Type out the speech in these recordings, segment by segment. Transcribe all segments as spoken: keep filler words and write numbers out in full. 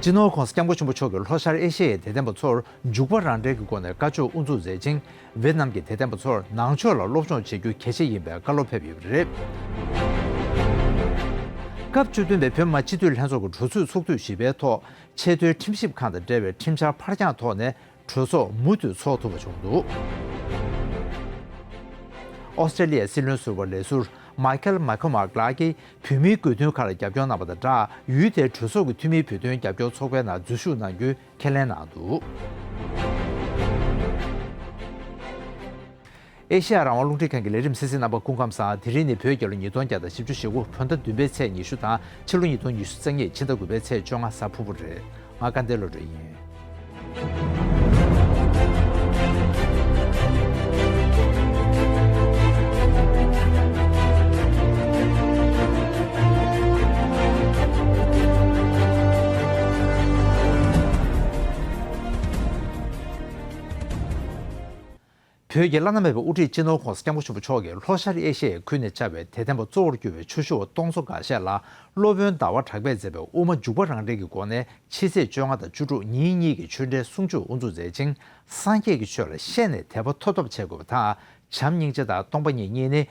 སྤྱི་ནོར་༧གོང་ས་༧སྐྱབས་མགོན་ཆེན་པོ་མཆོག་གིས་ལྷོ་ཤར་ཨེ་ཤ་ཡའི་དད་ལྡན་པ་ཚོར་འཇུག་པ་རང་འགྲེལ་གྱི་སྒོ་ནས་བཀའ་ཆོས་དབུ་འཛུགས་མཛད་ཅིང་། ཝེ་ཏི་ནམ་གྱི་དད་ལྡན་པ་ཚོར་ནང་ཆོས་ལ་སློབ་སྦྱོང་བྱེད་རྒྱུ་གལ་ཆེ་ཡིན་པའི་བཀའ་སློབ་ཕེབས་ཡོད་པ་རེད། སྐབས་བཅུ་བདུན་པའི་བོད་མི་མང་སྤྱི་འཐུས་ལྷན་ཚོགས་ཀྱི་གྲོས་ཚོགས་ཚོགས་དུས་བཞི་པའི་ཐོག་ཆེས་མཐོའི་ཁྲིམས་ཞིབ་ཁང་དང་འབྲེལ་བའི་ཁྲིམས་འཆར་ཕར་འགྱངས་ཐོག་ནས་གྲོས་ཚོགས་མུ་མཐུད་འཚོགས་ཐུབ་པ་བྱུང་འདུག་ཨོ་སི་ཀྲེ་ལི་ཡའི་སྲིད་བློན་ཟུར་པ་ལས་ཟུར་མཱི་ཁེལ་མཱི་ཁོ་མཱག་ལགས་ཀྱིས་བོད་མིའི་དགོས་འདུན་ཁག་ལ་རྒྱབ་སྐྱོར་གནང་བ་དང་སྦྲགས། ཡུལ་དེའི་གྲོས་ཚོགས་ཀྱི་འཐུས་མིའི་བོད་དོན་རྒྱབ་སྐྱོར་ཚོགས་པའི་ནང་འཛུལ་ཞུགས་གནང་རྒྱུའི་ཁས་ལེན་གནང་འདུག་ཨེ་ཤེ་ཡ་རང་དབང་རླུང་འཕྲིན་ཁང་གི་ལས་རིམ་གསན་གཟིགས་རྣམ་པ་སྐུ་ཁམས་བཟང་། དེ་རིང་ནི་བོད་རྒྱལ་ལོ་ཉིས་སྟོང་བརྒྱ་དང་བཞི་བཅུ་ཞེ་དགུ་བོད་ཟླ་བདུན་པའི་ཚེས་ཉི་ཤུ་དང་ཕྱི་ལོ་ཉིས་སྟོང་ཉི་ཤུ་རྩ་གཉིས་ཕྱི་ཟླ་དགུ་པའི་ཚེས་བཅོ་ལྔ་གཟའ་ཕུར་བུ་རེད། ང་དགའ་ལྡན་བློ་གྲོས་ཡིན། བོད་ཀྱི་བླ་ན་མེད་པའི་དབུ་ཁྲིད་སྤྱི་ནོར་༧གོང་ས་༧སྐྱབས་མགོན་ཆེན་པོ་མཆོག་གིས་ལྷོ་ཤར་ཨེ་ཤ་ཡའི་ཁུལ་ནས་བཅར་བའི་དད་ལྡན་པ་གཙོ་བོར་གྱུར་པའི་ཆོས་ཞུ་བ་སྟོང་ཚོ་འགའ་ཤས་ལ་སློབ་དཔོན་ཟླ་བ་གྲགས་པས་མཛད་པའི་དབུ་མ་འཇུག་པ་རང་འགྲེལ་གྱི་སྒོ་ནས་ཕྱི་ཚེས་བཅོ་ལྔ་དང་བཅུ་དྲུག་ཉིན་གཉིས་ཀྱི་ཆོས་འབྲེལ་གསུང་ཆོས་དབུ་འཛུགས་མཛད་ཅིང་། སངས་རྒྱས་ཀྱི་ཆོས་ལ་ཤེས་ནས་དད་པ་ཐོབ་ཐབས་བྱེད་དགོས་པ་དང་། བྱམས་སྙིང་རྗེ་དང་སྟོང་པ་ཉིད་གཉིས་ནི་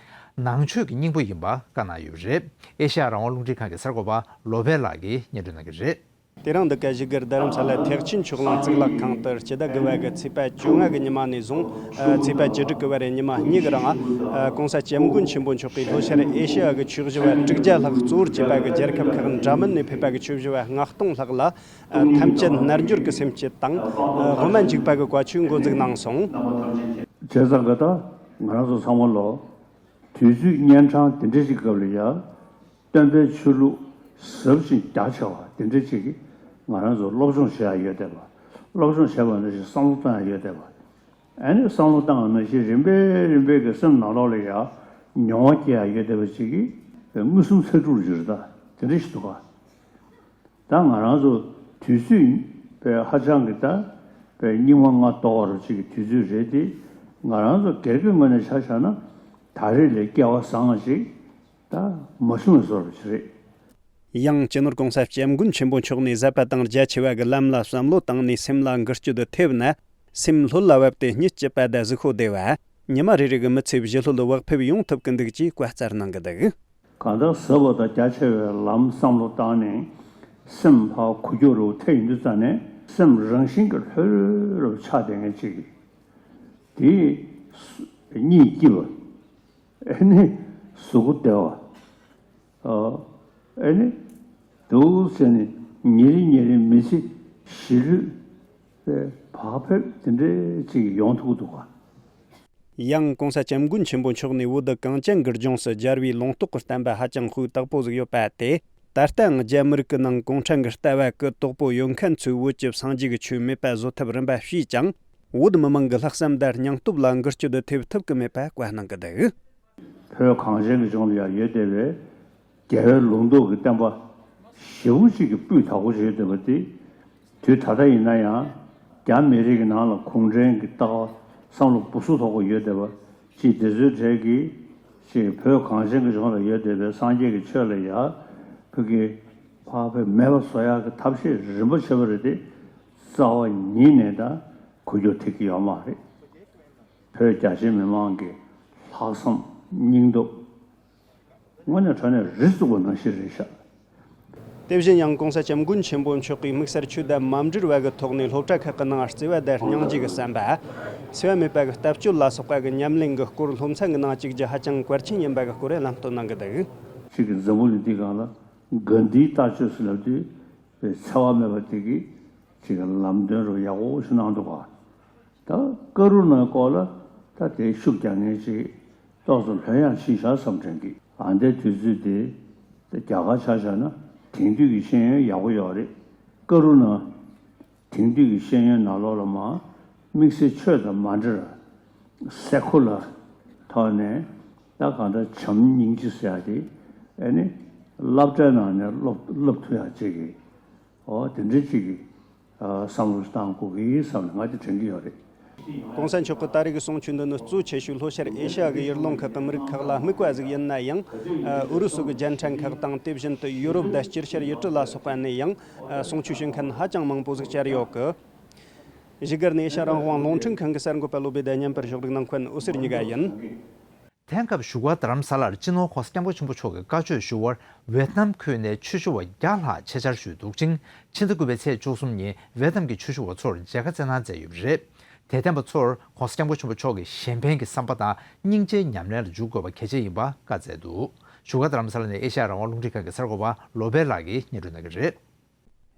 ནང་ཆོས་ཀྱི་སྙིང་པོ་ཡིན་པ་བཀའ་གནང་ཡོད་པ་རེད། ཨེ་ཤེ་ཡ་རང་དབང་རླུང་འཕྲིན་ཁང་གི་གསར་འགོད་པ་ལོ་པཎ་ལགས་ཀྱིས་སྙན་སྒྲོན་གནང་གི་རེད། དེ་རིང་འདི་ག་བཞུགས་སྒར་རྡ་རམ་ས་ལའི་ཐེག་ཆེན་ཆོས་གླིང་གཙུག་ལག་ཁང་དུ་སྤྱི་ཟླ་དགུ་པ་གི་ཚེས་པ་བཅོ་ལྔ་གི་ཉི་མ་ནས་བཟུང་། ཨ། ཚེས་པ་བཅུ་དྲུག་གི་བར་ཉི་མ་གཉིས་ཀྱི་རིང་། ཨ། ༸གོང་ས་༸སྐྱབས་མགོན་ཆེན་པོ་མཆོག་གིས་ལྷོ་ཤར་ཨེ་ཤེ་ཡ་གི་ཆོས་ཞུ་བ་དྲུག་བརྒྱ་ལྷག་གཙོ་བོར་བྱས་པ་གི་རྒྱལ་ཁབ་ཁག་འདྲ་མིན་ནས་ཕེབས་པ་གི་ཆོས་ཞུ་བ་ལྔ་སྟོང་ལྷག་ལ། ཨ། ཐམས་ཅད་རྣལ་འབྱོར་གྱི་སེམས་བསྐྱེད་དང་། ཨ། དབུ་མ་འཇུག་པ་གི་བཀའ་ཆོས་འགོ་འཛུགས་གནང་སོང་། བྱས་ཙང་གི་ད་ང་རང་ཚོ་ཚང་མ་ལོ། དུས་ཚོད་གཉན་འཕྲང་དེ་འདྲ་ཞིག་སྐབས་ལ་ཡ། སྟོན་པའི་ཆོས་ལུགས་ཟབ་ཅིང་རྒྱ་ཆེ་བ་དེ་འདྲ་ཅིག་གིས་ང་རང་ཚོ་སློབ་སྦྱོང་བྱེད་ཡ་ཡོད་བསྡད་པ། སློབ་སྦྱོང་བྱས་པ་ནང་བཞིན་བསམ་བློ་གཏོང་ཡ་ཡོད་བསྡད་པ། ཨ་ནི་བསམ་བློ་བཏང་བ་ནང་བཞིན་རིམ་པས་རིམ་པས་ཀྱི་སེམས་ནང་ལོགས་ལ་ཡ་མྱོང་བ་སྐྱེ་ཡ་ཡོད་བསྡད་པ་ཅིག་གིས་མངོན་སུམ་ཚོད་དྲུག་ལ་གྱུར་ད་དེ་འདྲ་ཞིག་འདུག་ག་ད་ང་རང་ཚོ་དུས་ཚོད་པའི་ཧ་ཅང་གི་ད་པའི་སྙིགས་མ་ལྔ་བདོ་བ་རུ་ཅིག་གི་དུས་ཚོད་རེད་དེ། ང་རང་ཚོ་སྒེར་གྱི་ངོས་ནས་ཆ་བཞག་ན་ད་རེས་ལས་སྐལ་བ་བཟང་བ་ཞིག་ད་མ་བྱུང་བའི་བཟོ་འདྲ་ཞིག་རེད། ཡང་སྤྱི་ནོར་༸གོང་ས་༸སྐྱབས་མགོན་ཆེན་པོ་མཆོག་ནས་ཟབ་པ་དང་རྒྱ་ཆེ་བ་གི་ལམ་ལ་བསམ་བློ་བཏང་ནས་སེམས་ལ་འགུལ་སྐྱོད་ཐེབས་ན། སེམས་ལྷོད་ལ་བབས་ཏེ་གཉིད་སྐྱིད་པ་དང་གཟུགས་པོ་བདེ་བ། ཉི་མ་རེ་རེ་གི་མི་ཚེ་ཞི་ལྷོད་བག་ཕེབས་ཡོང་ཐུབ་ཀྱི་འདུག་ཅེས་བཀའ་སྩལ་གནང་གི་འདུག་གང་ལྟར་ཟབ་པ་དང་རྒྱ་ཆེ་བའི་ལམ་བསམ་བློ་བཏང་ནས་སེམས་ཕར་འགུལ་སྐྱོད་རུ་ཐེབས་ཡོང་དུས་ཙ་ནས་སེམས་རང་བཞིན་གྱིས་ལྷོད་ལྷོད་ཆགས་བསྡད་མཁན་ཅིག་དེ་གཉིད་སྐྱིད་པ། ཨེ་ནི་གཟུགས་པོ་བདེ་བ། ཨ་ཨེ་ནི་འདུག་ཟེར་ནས་ཉིན་རེ་ཉིན་རེ་མི་ཚེ་ཞི་ལྷོད་པའི་བག་ཕེབས་དེ་འདྲ་ཅིག་ཡོང་ཐུབ་ཀྱི་འདུག་ག་ཡང་༸གོང་ས་༸སྐྱབས་མགོན་ཆེན་པོ་མཆོག་ནས་བོད་གངས་ཅན་གྱི་ལྗོངས་སུ་རྒྱལ་བའི་ལུང་རྟོགས་ཀྱི་བསྟན་པ་ཧ་ཅང་ཤུགས་དྲག་པོ་ཟིག་ཡོད་པ་དེ། ད་ལྟའང་རྒྱ་མི་རིགས་ཀྱི་ནང་གུང་ཁྲན་གྱི་ལྟ་བ་ཀུན་རྟོག་པོ་ཡོད་མཁན་ཚོས་བོད་ཀྱི་སངས་རྒྱས་ཀྱི་ཆོས་མེད་པ་བཟོ་ཐབས་རིམ་པ་བྱས་ཀྱང་། བོད་མི་མང་གི་ལྷག་བསམ་དང་སྙིང་སྟོབས་ལ་འགུལ་སྐྱོད་ཐེབས་ཐུབ་ཀྱི་མེད་པ་བཀའ་གནང་གི་འདུག་བོད་གངས་ཅན་གྱི་ལྗོངས་ལ་ཡང་ཡོད་བསྡད་པའི་རྒྱལ་བའི་ལུང་རྟོགས་ཀྱི་བསྟན་པ་ཞེ་པོ་ཅིག་གི་སྤུས་དག་པོ་ཞིག་ཡོད་བསྡད་པ་དེ། དུས་ད་ལྟ་ཡིན་ན་ཡང་རྒྱ་མི་རིགས་ཀྱི་ནང་ལ་གུང་ཁྲན་གྱི་ལྟ་བ་བསམ་བློ་སྦུ་སུ་དོག་པོ་ཡོད་བསྡད་པ་ཅིག་དེ་ཚོའི་གྲས་ཀྱིས་ཅིག་བོད་གངས་ཅན་གྱི་ལྗོངས་ལ་ཡོད་བསྡད་པའི་སངས་རྒྱས་ཀྱི་ཆོས་ལ་ཡང་བོད་ཀྱི་བག་ཕེབས་མེད་པ་བཟོ་ཡག་གི་ཐབས་ཤེས་རིམ་པ་བྱས་པ་རེད་དེ། རྩ་བ་ཉིད་ནས་ད་འགུལ་སྐྱོད་ཐེབས་ཀྱི་ཡོད་མ་རེད། བོད་རྒྱ་ཆེ་མི་མང་གི་ལྷག་བསམ་སྙིང་སྟོབས་དངོས་གནས་དྲང་གནས་རི་བཙུགས་པ་ནང་བཞིན་རེད་ཤག་དེ་བཞིན་ཡང་༸གོང་ས་༸སྐྱབས་མགོན་ཆེན་པོ་མཆོག་གིས་དམིགས་བསལ་ཆོས་དང་མ་འབྲེལ་བ་གི་ཐོག་ནས་སློབ་གྲྭ་ཁག་གི་ནང་བརྩེ་བ་དང་སྙིང་རྗེ་གི་བསམ་པ། འཚེ་བ་མེད་པ་གི་ལྟ་སྤྱོད་ལ་སོགས་པ་གི་ཉམས་ལེན་གི་སྐོར་སློབ་ཚན་གི་ནང་བཅུག་རྒྱུ་ཧ་ཅང་གལ་ཆེན་ཡིན་པ་གི་སྐོར་ལམ་སྟོན་གནང་གི་འདུག་གཅིག་གི་འཛམ་བུ་གླིང་འདིའི་སྒང་ལ་གྷན་དྷིའི་ལྟ་སྤྱོད་ཟེར་ལབ་དུས་འཚེ་བ་མེད་པ་དེ་གི་གཅིག་གི་ལམ་སྟོན་རུ་ཡག་པོ་ཞིག་གནང་འདུག་ག་ད་ཀ་རུ་ནའི་སྐོར་ལ་ད་དེ་ཤུགས་རྒྱག་མཁན་ཅིག་ཏོག་ཙམ་ལྷོད་ཡངས་ཕྱིན་ཤག་བསམ་དྲན་གི་ཨ་འདའི་དུས་ཚོད་དེ་རྒྱ་གར་ཆ་བཞག་ན་དེང་དུས་ཀྱི་ཤེས་ཡོན་ཡག་པོ་ཡོད་རེད། ཀ་རུ་ན་དེང་དུས་ཀྱི་ཤེས་ཡོན་ནང་ལོགས་ལ་མ་དམིགས་བསལ་ཆོས་དང་མ་འབྲེལ་བ་སེ་ཁུ་ལར་ཐོག་ནས་ད་གང་ལྟར་བྱམས་སྙིང་རྗེ་ཟེར་ཡ་དེ་ཨ་ནི་སློབ་གྲྭའི་ནང་ནས་སློབ་སློབ་ཐུབ་ཡ་ཅིག་གི་ཨོ་དེ་འདྲ་ཅིག་གི་བསམ་བློ་བཏང་དགོས་ཀྱི་བསམ་ནས་ང་དེ་དྲན་གྱི་ཡོད་རེད། གོང་ས་མཆོག་གི་ད་རེས་ཀྱི་གསུང་ཆོས་འདི་ནི་གཙོ་ཆེ་ཤོས་ལྷོ་ཤར་ཨེ་ཤ་ཡ་གི་ཡུལ་ལུང་ཁག་གི་མི་རིགས་ཁག་ལ་དམིགས་པ་ཟིག་ཡིན་ན་ཡང་། ཨུ་རུ་སུ་གི་རྒྱལ་ཕྲན་ཁག་དང་དེ་བཞིན་དུ་ཡུ་རོབ་དང་སྤྱིར་ཤར་ཡུལ་གྲུ་ལ་སོགས་པ་ནས་ཡང་གསུང་ཆོས་ཞུ་མཁན་ཧ་ཅང་མང་པོ་ཟིག་བཅར་ཡོད་གི། བཞུགས་སྒར་ནས་ཨེ་ཤ་རང་དབང་རླུང་འཕྲིན་ཁང་གི་གསར་འགོད་པ་བློ་བྷེ་དང་མཉམ་པར་ཕྱོགས་སྒྲིག་གནང་མཁན་འོད་ཟེར་གཉིས་ཀ་ཡིན། དེང་སྐབས་བཞུགས་སྒར་རྡ་རམ་ས་ལར་སྤྱི་ནོར་༸གོང་ས་༸སྐྱབས་མགོན་ཆེན་པོ་མཆོག་གིས་བཀའ་ཆོས་ཞུ་བར་ཝེ་ཏི་ནམ་ཁུལ་ནས་ཆོས་ཞུ་བ་བརྒྱ་ལྷག་ཆེད་བཅར་ཞུས་འདུག་ཅིང་། ཕྱི་ཟླ་དགུ་པའི་ཚེས་བཅུ་གསུམ་ཉིན་ཝེ་ཏི་ནམ་གྱི་ཆོས་ཞུ་བ་ཚོར་མཇལ་ཁ་སྩལ་གནང་མཛད་ཡོད་པ་རེད། དད་ལྡན་པ་ཚོར་༸གོང་ས་༸སྐྱབས་མགོན་ཆེན་པོ་མཆོག་གི་གཞན་ཕན་གྱི་བསམ་པ་དང་སྙིང་རྗེའི་ཉམས་ལེན་ལ་འཇུག་དགོས་པ་གལ་ཆེ་ཡིན་པ་བཀའ་སྩལ་འདུག་བཞུགས་སྒར་རྡ་རམ་ས་ལ་ནས་ཨེ་ཤ་ཡ་རང་དབང་རླུང་འཕྲིན་ཁང་གི་གསར་འགོད་པ་བློ་བྷེ་ལགས་ཀྱིས་སྙན་སྒྲོན་གནང་གི་རེད།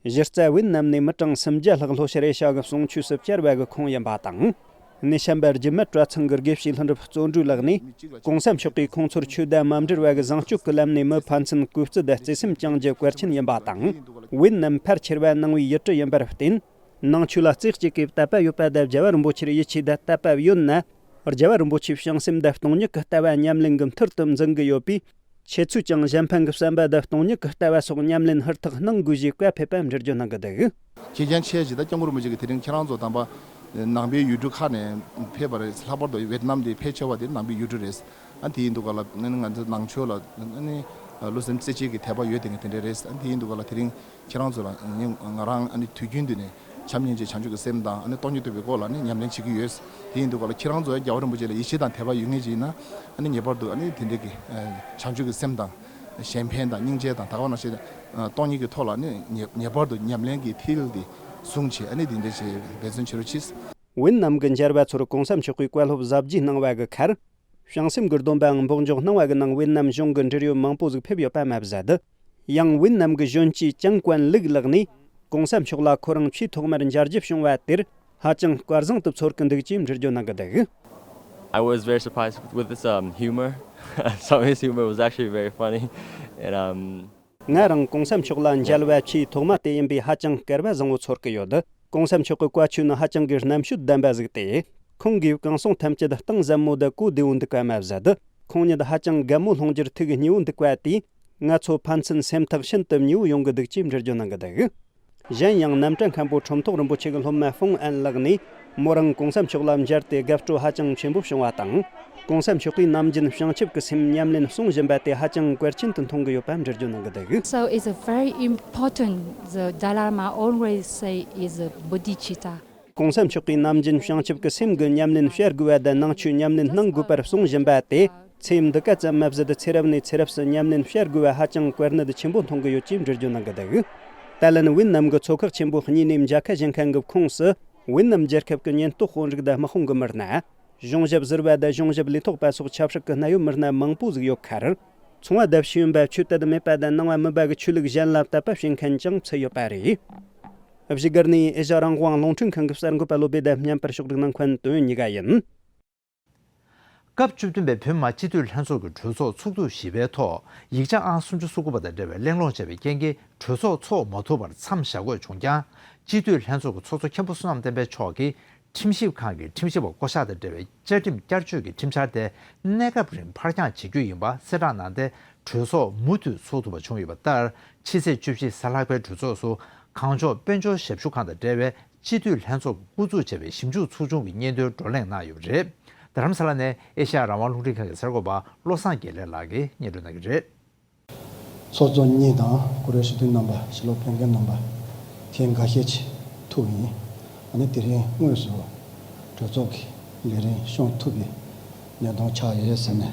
གཞི་རྩ་ཝེ་ཏི་ནམ་ནས་མི་གྲངས་སུམ་བརྒྱ་ལྷག་ལྷོ་ཤར་ཨེ་ཤ་ཡ་གི་གསུང་ཆོས་སུ་བཅར་བ་གི་ཁོངས་ཡིན་པ་དང་། ནས་བྱམས་པ་རྒྱུད་སྨད་གྲྭ་ཚང་གི་དགེ་བཤེས་ལྷུན་གྲུབ་བརྩོན་འགྲུས་ལགས་ནས་༸གོང་ས་མཆོག་གིས་ཁོང་ཚོར་ཆོས་དད་མ་འབྲེལ་བ་གི་བཟང་སྤྱོད་ཀྱི་ལམ་ནས་མི་ཕན་ཚུན་གུས་བརྩི་དང་བརྩེ་སེམས་བཅངས་རྒྱུ་གལ་ཆེན་ཡིན་པ་དང་། ཝེ་ཏི་ནམ་ཕལ་ཆེར་བ་ནང་པའི་ཡུལ་གྲུ་ཡིན་པར་བརྟེན། ནང་ཆོས་ལ་རྩེ་གཅིག་གིས་དད་པ་ཡོད་པ་དང་རྒྱལ་བ་རིན་པོ་ཆེར་ཡིད་ཆེས་དང་དད་པ་ཡོད་ན། རྒྱལ་བ་རིན་པོ་ཆེའི་བྱང་སེམས་དང་སྟོང་ཉིད་ཀྱི་ལྟ་བ་ཉམས་ལེན་གྱི་མཐུར་དུ་འཛིན་གྱི་ཡོད་པས། ཁྱེད་ཚོས་ཀྱང་གཞན་ཕན་གྱི་བསམ་པ་དང་སྟོང་ཉིད་ཀྱི་ལྟ་བ་སོགས་ཉམས་ལེན་ཧུར་ཐག་གནང་དགོས་ཞེས་བཀའ་ཕེབས་པ་འགྲེལ་བརྗོད་གནང་གི་འདུག་ཁྱེད་ཀྱང་ཆེ་ཇི་ལྟར་སྐྱབས་མགོན་རིན་པོ་ཆེ་གིས་དེ་རིང་ཁྱེད་རང་ཚོ་དམ་པ་ནང་པའི་ཡུལ་གྲུ་ཁག་ནས་ཕེབས་པ་རེད། ལྷག་པར་དུ་ཝེ་ཏི་ནམ་དེ་ཕལ་ཆེ་བ་དེ་ནང་པའི་ཡུལ་གྲུ་རེད། ཨ་དེ་ཡིན་དུས་ག་ལ་ང་ཚོ་ནང་ཆོས་ལ་བློ་སེམས་རྩེ་གཅིག་གི་དད་པ་ཡོད་དེ་ངས་དེ་འདྲ་རེད། ཨ་དེ་ཡིན་དུས་ག་ལ་དེ་རིང་ཁྱེད་རང་ཚོ་ལ་ང་རང་ཨ་ནི་དུས་རྒྱུན་དུ་ནས་བྱམས་སྙིང་རྗེ་བྱང་ཆུབ་ཀྱི་སེམས་དང་ཨ་ནི་སྟོང་ཉིད་རྟོགས་པའི་སྐོར་ལ་ནི་ཉམས་ལེན་བྱེད་ཀྱི་ཡོད། དེ་ཡིན་དུས་ག་ལ་ཁྱེད་རང་ཚོ་ཡང་རྒྱལ་བ་རིན་པོ་ཆེ་ལ་ཡིད་ཆེས་དང་དད་པ་ཡོད་མཁན་ཅིག་ཡིན་ན་ཨ་ནི་ངེས་པར་དུ་ཨ་ནི་དེ་འདྲའི་གི་བྱང་ཆུབ་ཀྱི་སེམས་དང་གཞན་ཕན་དང་སྙིང་རྗེ་དང་ད་ག་ནང་བཞིན་སྟོང་ཉིད་ཀྱི་ཐོག་ལ་ནི་ངེས་ངེས་པར་དུ་ཉམས་ལེན་གྱི་མཐིལ་དེ་བཟུང་བྱས་ཨ་ནི་དེ་འདྲ་བྱས་འབད་བརྩོན་བྱེད་རོགས་གྱིས། ཝེ་ཏི་ནམ་གྱི་མཇལ་བ་ཚོར་གོང་ས་མཆོག་གིས་བཀའ་སློབ་ཟབ་རྒྱས་གནང་བ་གི་ཁར། བྱང་སེམས་ཀྱི་སྡོམ་པའང་འབོགས་འཇོག་གནང་བ་གི་ནང་ཝེ་ཏི་ནམ་གཞུང་གི་འབྲེལ་ཡོད་མང་པོ་ཟིག་ཕེབས་ཡོད་པ་མ་ཟད། ཡང་ཝེ་ཏི་ནམ་གྱི་གཞོན་སྐྱེས་ཅང་ཀུན་ལིག་ལགས་ནས་གོང་ས་མཆོག་ལ་ཁོ་རང་ཆེས་ཐོག་མར་མཇལ་རྒྱུ་བྱུང་བ་དེར་ཧ་ཅང་དཀར་བཟང་དུ་ཚོར་གི་འདུག་ཅེས་འགྲེལ་བརྗོད་གནང་གི་འདུག I was very surprised with his um, humor. Some of his humor was actually very funny. And um, ང་རང་གོང་ས་མཆོག་ལ་མཇལ་བ་ཆེས་ཐོག་མ་དེ་ཡིན་པས་ཧ་ཅང་སྐལ་བ་བཟང་བོ་ཚོར་གི་ཡོད། གོང་ས་མཆོག་གི་བཀའ་ཆོས་ནི་ཧ་ཅང་གི་རྣམ་དཔྱོད་ལྡན་པ་ཟིག་སྟེ། ཁོང་གིས་གང་གསུང་ཐམས་ཅད་གཏིང་ཟབ་མོ་དང་གོ་བདེ་བོ་འདུག་པ་མ་ཟད། ཁོང་ཉིད་ཧ་ཅང་རྒན་མོ་སློང་རྒྱུར་ཐུགས་མཉེས་པོ་འདུག་པ་དེས་ང་ཚོ་ཕན་ཚུན་སེམས་ཐག་ཤིན་ཏུ་མཉེས་པོ་ཡོང་གི་འདུག་ཅེས་འགྲེལ་བརྗོད་གནང་གི་འདུག་གཞན་ཡང་རྣམ་གྲྭ་མཁན་པོ་ཁྲོམ་ཐོག་རིན་པོ་ཆེ་གི་སློབ་མ་ཧྥུང་ཨན་ལགས་ནས་མོ་རང་གོང་ས་མཆོག་ལ་མཇལ་ཏེ་དགའ་སྤྲོ་ཧ་ཅང་ཆེན་པོ་བྱུང་བ་དང་། གོང་ས་མཆོག་གིས་ནམ་རྒྱུན་བྱང་ཆུབ་ཀྱི་སེམས་ཉམས་ལེན་གསུང་བཞིན་པ་དེ་ཧ་ཅང་གལ་ཆེན་དུ་མཐོང་གི་ཡོད་པ་འགྲེལ་བརྗོད་གནང་གི་འདུག So it's a very important, the Dalai Lama always say is a bodhicitta. གོང་ས་མཆོག་གིས་ནམ་རྒྱུན་བྱང་ཆུབ་ཀྱི་སེམས་ཀྱི་ཉམས་ལེན་བྱ་དགོས་པ་དང་ནང་ཆོས་ཉམས་ལེན་གནང་དགོས་པར་གསུང་བཞིན་པ་དེ། ཚེ་འདི་ག་ཙམ་མ་ཟད་ཚེ་རབས་ནས་ཚེ་རབས་སུ་ཉམས་ལེན་བྱ་དགོས་པ་ཧ་ཅང་གལ་གནད་ཆེན་པོ་མཐོང་གི་ཡོད་ཅེས་འགྲེལ་བརྗོད་གནང་གི་འདུག་ཏཱ་ལན་ཝེ་ཏི་ནམ་གྱི་ཚོགས་ཁག་ཆེན་པོ་གཉིས་ནས་མཇལ་ཁ་བཞེས་མཁན་གྱི་ཁོངས་སུ། ཝེ་ཏི་ནམ་རྒྱལ་ཁབ་ཀྱི་ཉེན་རྟོག་དཔོན་རིགས་དང་དམག་དཔུང་གི་མི་སྣ། གཞུང་ཞབས་ཟུར་པ་དང་གཞུང་ཞབས་ལས་ཐོག་པ་སོགས་ཆབ་སྲིད་ཀྱི་གནད་ཡོད་མི་སྣ་མང་པོ་ཟིག་ཡོད་ཁར། ཚོང་བ་དང་ཤེས་ཡོན་པ་ཆོས་དད་མེད་པ་དང་ནང་བ་མིན་པ་གི་ཆོས་ལུགས་གཞན་ལ་དད་པ་བྱེད་མཁན་ཀྱང་ཚུད་ཡོད་པ་རེད། བཞུགས་སྒར་ནས་ཨེ་ཤ་རང་དབང་རླུང་འཕྲིན་ཁང་གི་གསར་འགོད་པ་བློ་བྷེ་དང་མཉམ་པར་ཕྱོགས་སྒྲིག་གནང་མཁན་དོན་གཉིས་ཀ་ཡིན། སྐབས་བཅུ་བདུན་པའི་བོད་མི་མང་སྤྱི་འཐུས་ལྷན་ཚོགས་ཀྱི་གྲོས་ཚོགས་ཚོགས་དུས་བཞི་པའི་ཐོག་ཡིག་ཆ་ཨང་སུམ་ཅུ་སོ་དགུ་པ་དང་འབྲེལ་བའི་གླེང་སློང་བྱས་པའི་རྐྱེན་གྱིས་གྲོས་ཚོགས་འཚོགས་མ་ཐུབ་པར་མཚམས་བཞག་དགོས་བྱུང་ཀྱང་། སྤྱི་འཐུས་ལྷན་ཚོགས་ཀྱི་ཚོགས་གཙོ་མཁན་པོ་བསོད་ནམས་བསྟན་འཕེལ་མཆོག་གིས་ཁྲིམས་ཞིབ་ཁང་གི་ཁྲིམས་ཞིབ་པ་བསྐོ་གཞག་དང་འབྲེལ་བའི་བཅའ་ཁྲིམས་བསྐྱར་བཅོས་ཀྱི་ཁྲིམས་འཆར་དེ་གནས་སྐབས་རིང་ཕར་འགྱངས་བྱེད་རྒྱུ་ཡིན་པ་གསལ་བསྒྲགས་གནང་སྟེ། གྲོས་ཚོགས་མུ་མཐུད་འཚོགས་ཐུབ་པ་བྱུང་ཡོད་པ་ལྟར། ཕྱི་ཚེས་བཅུ་བཞི་གཟའ་ལྷག་པའི་གྲོས་ཚོགས་སུ་གངས་ལྗོངས་དཔལ་འབྱོར་ཞབས་ཞུ་ཁང་དང་འབྲེལ་བའི་སྤྱི་འཐུས་ལྷན་ཚོགས་ཀྱིས་བསྐོ་འཛུགས་བྱས་པའི་ཞིབ་འཇུག་ཚོགས་ཆུང་གི་སྙན་ཐོའི་བགྲོ་གླེང་གནང་ཡོད་པ་རེད། རྡ་རམ་ས་ལ་ནས་ཨེ་ཤ་ཡ་རང་དབང་རླུང་འཕྲིན་ཁང་གི་གསར་འགོད་པ་བློ་བཟང་དགེ་ལེགས་ལགས་ཀྱིས་སྙན་སྒྲོན་གནང་གི་རེད། ཚོགས་གཙོ་གཉིས་དང་གུ་རུ་ཞུ་དོན་རྣམ་པ་ཞི་ལོ་ཕེང་རྒན་རྣམ་པ་ཐེངས་འགའ་ཤས་ཅིག་ཐུག་ཡིན། ཨ་ནི་དེ་རིང་དངོས་སུ་གྲོས་ཚོགས་ཀྱི་ལས་རིམ་སྐྱོང་ཐུབ་པའི་གནས་སྟངས་ཆགས་ཡོད་ཟེར་ནས་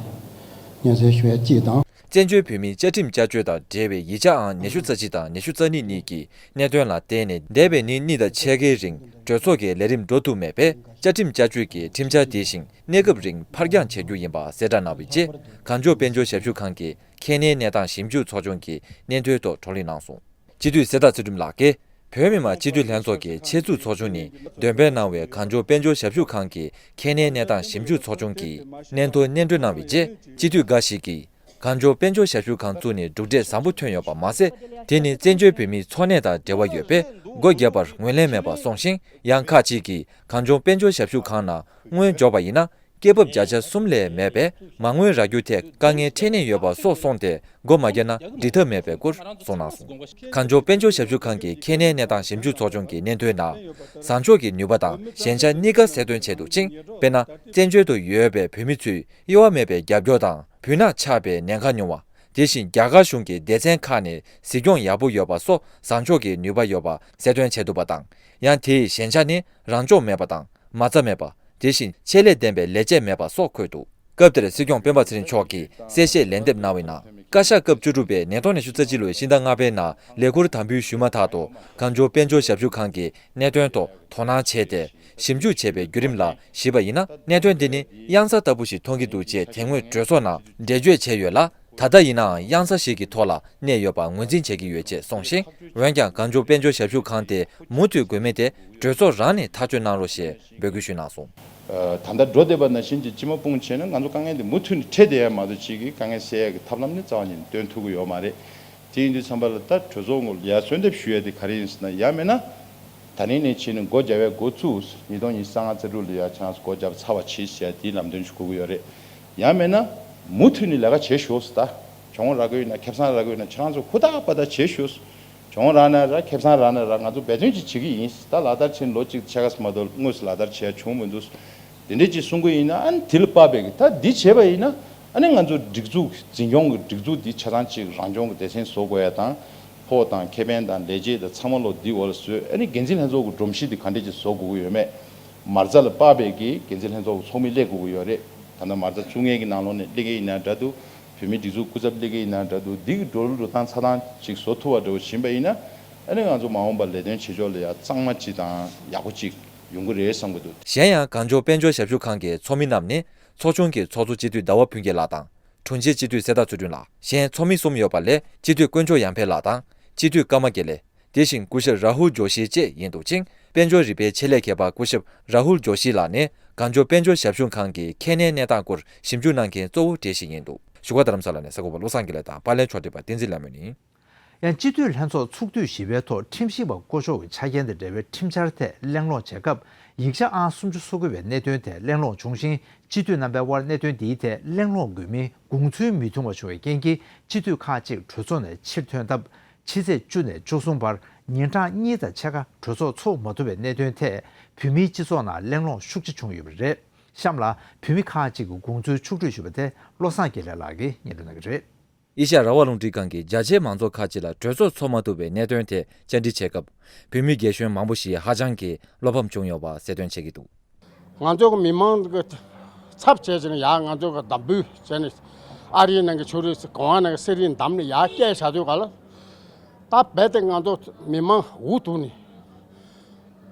སྙན་སེང་ཞུ་ཡ་གཅིག་དང་། བཙན་བྱོལ་བོད་མིའི་བཅའ་ཁྲིམས་བསྐྱར་བཅོས་དང་འབྲེལ་བའི་ཡིག་ཆ་ཨང་ཉི་ཤུ་རྩ་གཅིག་དང་ཉི་ཤུ་རྩ་གཉིས་གཉིས་ཀྱི་གནད་དོན་ལ་བརྟེན་ནས་འདས་པའི་ཉིན་གཉིས་དང་ཕྱེད་ཀའི་རིང་གྲོས་ཚོགས་ཀྱི་ལས་རིམ་འགྲོ་ཐུབ་མེད་པས། བཅའ་ཁྲིམས་བསྐྱར་བཅོས་ཀྱི་ཁྲིམས་འཆར་དེ་བཞིན་གནས་སྐབས་རིང་ཕར་འགྱངས་བྱེད་རྒྱུ་ཡིན་པ་གསལ་བསྒྲགས་གནང་བའི་རྗེས། གངས་ལྗོངས་དཔལ་འབྱོར་ཞབས་ཞུ་ཁང་གི་ཁྱད་གནས་གནས་སྟངས་ཞིབ་འཇུག་ཚོགས་ཆུང་གི་སྙན་ཐོའི་ཐོག་བགྲོ་གླེང་གནང་སོང་། སྤྱི་འཐུས་གསེར་རྟ་ཚུལ་ཁྲིམས་ལགས་ཀྱིས་བོད་མི་མང་སྤྱི་འཐུས་ལྷན་ཚོགས་ཀྱི་ཆེས་མཐོའི་ཚོགས་ཆུང་ནས་འདོན་སྤེལ་གནང་བའི་གངས་ལྗོངས་དཔལ་འབྱོར་ཞབས་ཞུ་ཁང་གི་ཁྱད་གནས་གནས་སྟངས་ཞིབ་འཇུག་ཚོགས་ཆུང་གི་སྙན་ཐོ་སྙན་སྒྲོན་གནང་བའི་རྗེས། སྤྱི་འཐུས་འགའ་ཞིག་གིས་གངས་ལྗོངས་དཔལ་འབྱོར་ཞབས་ཞུ་ཁང་བཙུགས་ནས་གྲུབ་འབྲས་བཟང་པོ་ཐོན་ཡོད་པ་མ་ཟད། དེ་ནི་བཙན་བྱོལ་བོད་མིའི་འཚོ་གནས་དང་འབྲེལ་བ་ཡོད་པས་སྒོ་བརྒྱབ་པར་ངོས་ལེན་མེད་པ་གསུངས་ཤིང་། ཡང་ཁག་ཅིག་གིས་གངས་ལྗོངས་དཔལ་འབྱོར་ཞབས་ཞུ་ཁང་ནང་དངུལ་འབྱོར་བ་ཡིན་ན། སྐྱེད་འབབ་བརྒྱ་ཆ་གསུམ་ལས་མེད་པས་མ་དངུལ་རག་རྒྱུ་ཐད་དཀའ་ངལ་འཕྲད་ནས་ཡོད་པ་སོགས་གསུངས་ཏེ། སྒོ་མ་བརྒྱབ་ན་འགྲིག་ཐབས་མེད་པའི་སྐོར་གསུངས་གནང་སོང་། གངས་ལྗོངས་དཔལ་འབྱོར་ཞབས་ཞུ་ཁང་གི་ཁྱད་གནས་གནས་སྟངས་ཞིབ་འཇུག་ཚོགས་ཆུང་གི་སྙན་ཐོའི་ནང་། བཟང་ཕྱོགས་ཀྱི་ནུས་པ་དང་ཞན་ཆ་གཉིས་ཀ་གསལ་སྟོན་བྱས་འདུག་ཅིང་། དཔེར་ན། བཙན་བྱོལ་དུ་ཡོད་པའི་བོད་མི་ཚོས་གཡོ་བ་མེད་པའི་རྒྱབ་སྐྱོར་དང་། བུ་ནག་ཆགས་པའི་ཉེན་ཁ་ཉུང་བ། དེ་བཞིན་རྒྱ་གར་གཞུང་གི་སྡེ་ཚན་ཁག་ནས་གཟིགས་སྐྱོང་ཡག་པོ་ཡོད་པ་སོགས་བཟང་ཕྱོགས་ཀྱི་ནུས་པ་ཡོད་པ་གསལ་སྟོན་བྱས་འདུག་པ་དང་། ཡང་དེའི་ཞན་ཆ་ནི་རང་སྦྱོང་མེད་པ་དང་མ་རྩ་མེད་པ། དེ་བཞིན་ཆེད་ལས་ལྡན་པའི་ལས་བྱེད་མེད་པ་སོགས་འཁོད་འདུག་སྐབས་དེར་སྲིད་སྐྱོང་སྤེན་པ་ཚེ་རིང་མཆོག་གིས་གསལ་བཤད་ལན་འདེབས་གནང་བའི་ནང་། བཀའ་ཤག་སྐབས་བཅུ་དྲུག་པའི་ཉིས་སྟོང་ཉི་ཤུ་རྩ་གཅིག་ལོའི་ཕྱི་ཟླ་ལྔ་པའི་ནང་ལས་འཁུར་དམ་འབུལ་ཞུས་མ་ཐག་ཏུ། གངས་ལྗོངས་དཔལ་འབྱོར་ཞབས་ཞུ་ཁང་གི་གནད་དོན་ཐོག་དོ་སྣང་བྱས་ཏེ། ཞིབ་འཇུག་བྱས་པའི་བརྒྱུད་རིམ་ལ་གཞིགས་པ་ཡིན་ན། གནད་དོན་འདི་ནི་གཡང་ས་ལྟ་བུ་ཞིག་མཐོང་གི་འདུག་ཅེས་དེ་སྔོན་གྲོས་ཚོགས་ནང་འགྲེལ་བརྗོད་བྱས་ཡོད་ལ། ད་ལྟ་ཡིན་ནའང་གཡང་ས་ཞིག་གི་ཐོག་ལ་གནས་ཡོད་པ་ངོས་འཛིན་བྱེད་ཀྱི་ཡོད་ཅེས་གསུངས་ཤིང་། འོན་ཀྱང་གངས་ལྗོངས་དཔལ་འབྱོར་ཞབས་ཞུ་ཁང་དེ་མུ་མཐུད་དགོས་མིན་དེ་གྲོས་ཚོགས་རང་ནས་ཐག་གཅོད་གནང་རོགས་ཞེས་འབོད་སྐུལ་ཞུས་གནང་སོང་། ད་ལྟ་འགྲོ་བསྡད་པ་ནང་བཞིན་གྱི་སྤྱི་མ་སྤུངས་བྱས་ན། ང་ཚོ་དཀའ་ངལ་འདི་མུ་མཐུད་ནས་འཕྲད་བསྡད་ཡ་མ་གཏོགས་ཅིག་གི་དཀའ་ངལ་སེལ་ཡ་གི་ཐབས་ལམ་ནི་རྩ་བ་ཉིད་ནས་སྟོན་ཐུབ་ཀྱི་ཡོད་མ་རེད། དེ་ཡིན་དུས་ཙམ་པ་ལ་ད་གྲོས་ཚོགས་ངོས་ལ་ཡ་གསོལ་འདེབས་ཞུ་ཡ་དེ་ག་རེ་ཡིན་ཟེར་ན། ཡང་མིན་ན་ད་རིང་ནས་བྱས་ནས་སྒོ་རྒྱབ་པའི་འགོ་བཙུགས། ཉིས་སྟོང་ཉི་ཤུ་རྩ་ལྔ་རྩ་དྲུག་ལ་ཡ་ཆང་སྒོ་རྒྱབ་ཚར་བ་བྱེད་ཟེར་ཡ་དེའི་ལམ་སྟོན་ཞིག་དགོས་ཀྱི་ཡོད་རེད། ཡང་མིན་ན་མུ་མཐུད་ནས་ལས་ཀ་བྱེད་ཤོག་ཟེར། ད་གྱོང་རག་གི་ཡོད་ན་ཁེ་བཟང་རག་གི་ཡོད་ན་ཁྱེད་རང་ཚོ་ཧུར་ཐག་པ་ཐག་བྱེད་ཤོག་ཟེར། གྱོང་རག་ན་རག་ཁེ་བཟང་རག་ན་རག་ང་ཚོ་འབད་བརྩོན་ཅིག་བྱེད་ཀྱི་ཡིན། ད་ལག་བསྟར་བྱས་ལོ་གཅིག་ཕྱེད་ཀ་ཙམ་མ་གཏོགས་དངོས་སུ་ལག་བསྟར་བྱས་བྱུང་མི་འདུག་དེ་འདྲས་ཅིག་གསུང་གི་ཡིན་ན། ཨ་ནི་དེ་ལ་དཔག་པའི་གི་ད་འདི་བྱས་པ་ཡིན་ན། ཨ་ནི་ང་ཚོ་སྒྲིག་འཛུགས་འཛིན་སྐྱོང་གི་སྒྲིག་འཛུགས་འདི་ཆ་ཚང་ཅིག་རང་སྐྱོང་གི་སྡེ་ཚན་བཟོ་དགོས་ཡ་དང་། ཕོགས་དང་ཁེ་ཕན་དང་ལས་བྱེད་དང་ཚང་མ་ལོ་འདི་འོག་ལ་བཟོས། ཨ་ནི་འགན་འཛིན་ལྷན་ཚོགས་ཀྱི་སྒྲོམ་གཞི་འདི་ག་འདྲས་ཅིག་བཟོ་དགོས་ཀྱི་ཡོད་མེད། མ་རྩ་ལ་དཔག་པའི་གི་འགན་འཛིན་ལྷན་ཚོགས་ཀྱི་ཚོགས་མི་སླེབས་དགོས་ཀྱི་ཡོད་རེད། ད་ལྟ་མ་རྩ་བཙུགས་མཁན་གྱི་ནང་ལོགས་ནས་སླེབས་མཁན་ཡིན་ན་འདྲ་འདུག་བོད་མིའི་སྒྲིག་འཛུགས་སྐུ་ཚབ་སླེབས་མཁན་ཡིན་ན་འདྲ་འདུག་འདི་གི་འགྲོ་ལུགས་འགྲོ་སྟངས་ཚ་ཐང་ཅིག་བཟོ་ཐུབ་པ་འདྲ་བོ་ཕྱིན་པ་ཡིན་ན། ཨ་ནི་ང་ཚོ་མ་འོངས་པར་ལས་དོན་བྱེད་ཕྱོགས་ལ་ཡ་གཙང་མ་ཅིག་དང་ཡག་པོ་ཅིག་ཡོང་གི་རེད་བསམ་གྱི་འདུག་གཞན་ཡང་གངས་ལྗོངས་དཔལ་འབྱོར་ཞབས་ཞུ་ཁང་གི་ཚོགས་མི་རྣམས་ནི། ཚོགས་ཆུང་གི་ཚོགས་གཙོ་སྤྱི་འཐུས་ཟླ་བ་ཕུན་སྐྱིད་ལགས་དང་། དྲུང་ཆེ་སྤྱི་འཐུས་གསེར་རྟ་ཚུལ་ཁྲིམས་ལགས། གཞན་ཚོགས་མི་གསུམ་ཡོད་པ་ལས། སྤྱི་འཐུས་དཀོན་མཆོག་ཡར་འཕེལ་ལགས་དང་། སྤྱི་འཐུས་ཀརྨ་དགེ་ལེགས། དེ་བཞིན་སྐུ་ཞབས་ར་ཧུལ་ཇོ་ཤི་བཅས་ཡིན་འདུག་ཅིང་། དཔལ་འབྱོར་རིག་པའི་ཆེད་ལས་མཁས་པ་སྐུ་ཞབས་ར་ཧུལ་ཇོ་ཤི་ལགས་ནི་གངས་ལྗོངས་དཔལ་འབྱོར་ཞབས་ཞུ་ཁང་གི་ཁྱད་གནས་གནས་སྟངས་སྐོར་ཞིབ་འཇུག་གནང་མཁན་གཙོ་བོ་གྲས་ཤིག་ཡིན་འདུག་བཞུགས་སྒར་རྡ་རམ་ས་ལ་ནས་གསར་འགོད་པ་བློ་བཟང་དགེ་ལེགས་དང་པར་ལེན་ཕྱོགས་སྒྲིག་པ་བསྟན་འཛིན་ལྷ་མོ་ཡིན། ཡང་སྤྱི་འཐུས་ལྷན་ཚོགས་ཚོགས་དུས་བཞི་པའི་ཐོག་ཁྲིམས་ཞིབ་པ་བསྐོ་གཞག་གི་ཆ་རྐྱེན་དང་འབྲེལ་བའི་ཁྲིམས་འཆར་ཐད་གླེང་སློང་བྱེད་སྐབས། ཡིག་ཆ་ཨང་སུམ་ཅུ་སོ་དགུ་པའི་གནད་དོན་ཐད་གླེང་སློང་བྱུང་ཞིང་། སྤྱི་འཐུས་རྣམ་པའི་དབར་གནད་དོན་འདིའི་ཐད་གླེང་སློང་དགོས་མིན་དགོངས་ཚུལ་མི་མཐུན་པ་བྱུང་བའི་རྐྱེན་གྱིས། སྤྱི་འཐུས་ཁག་ཅིག་གྲོས་ཚོགས་ནས་ཕྱིར་ཐོན་སྟབས། ཕྱི་ཚེས་བཅུ་ནས་བཅུ་གསུམ་བར་ཉིན་གྲངས་གཉིས་དང་ཕྱེད་ཀ་གྲོས་ཚོགས་འཚོགས་མ་ཐུབ་པའི་གནད་དོན་ཐད་བོད་མིའི་སྤྱི་ཚོགས་ནང་གླེང་སློང་ཤུགས་ཆེ་བྱུང་ཡོད་པ་རེད། གཤམ་ལ་བོད་མི་ཁག་ཅིག་གི་དགོངས་ཚུལ་ཕྱོགས་བསྒྲིགས་ཞུས་པ་དེ་བློ་བཟང་དགེ་ལེགས་ལགས་ཀྱིས་སྙན་སྒྲོན་གནང་གི་རེད། ཨེ་ཤ་ཡ་རང་དབང་རླུང་འཕྲིན་ཁང་གིས་རྒྱ་ཆེའི་མང་ཚོགས་ཁག་ཅིག་ལ་གྲོས་ཚོགས་འཚོགས་མ་ཐུབ་པའི་གནད་དོན་ཐད་བཅར་འདྲི་བྱས་སྐབས། བོད་མི་རྒན་གཞོན་མང་པོ་ཞིག་ཧ་ཅང་གི་བློ་ཕམ་བྱུང་ཡོད་པ་གསལ་སྟོན་བྱེད་ཀྱི་འདུག་ང་ཚོ་གི་མི་མང་གི་ཚབ་བྱས་བྱས་ནས་ཡར་ང་ཚོ་གི་འདེམས་ཐོན་བྱས་ནས། ཨ་རིའི་ནང་གི་ཕྱོགས་རིས་གོང་བ་ནང་གི་གསེར་རིའི་འདམ་ནས་ཡར་བསྐྱལ་བཞག་དུས་ག་ལ། ད་རྦད་དེ་ང་ཚོ་མི་མང་འུ་ཐུག་ནས།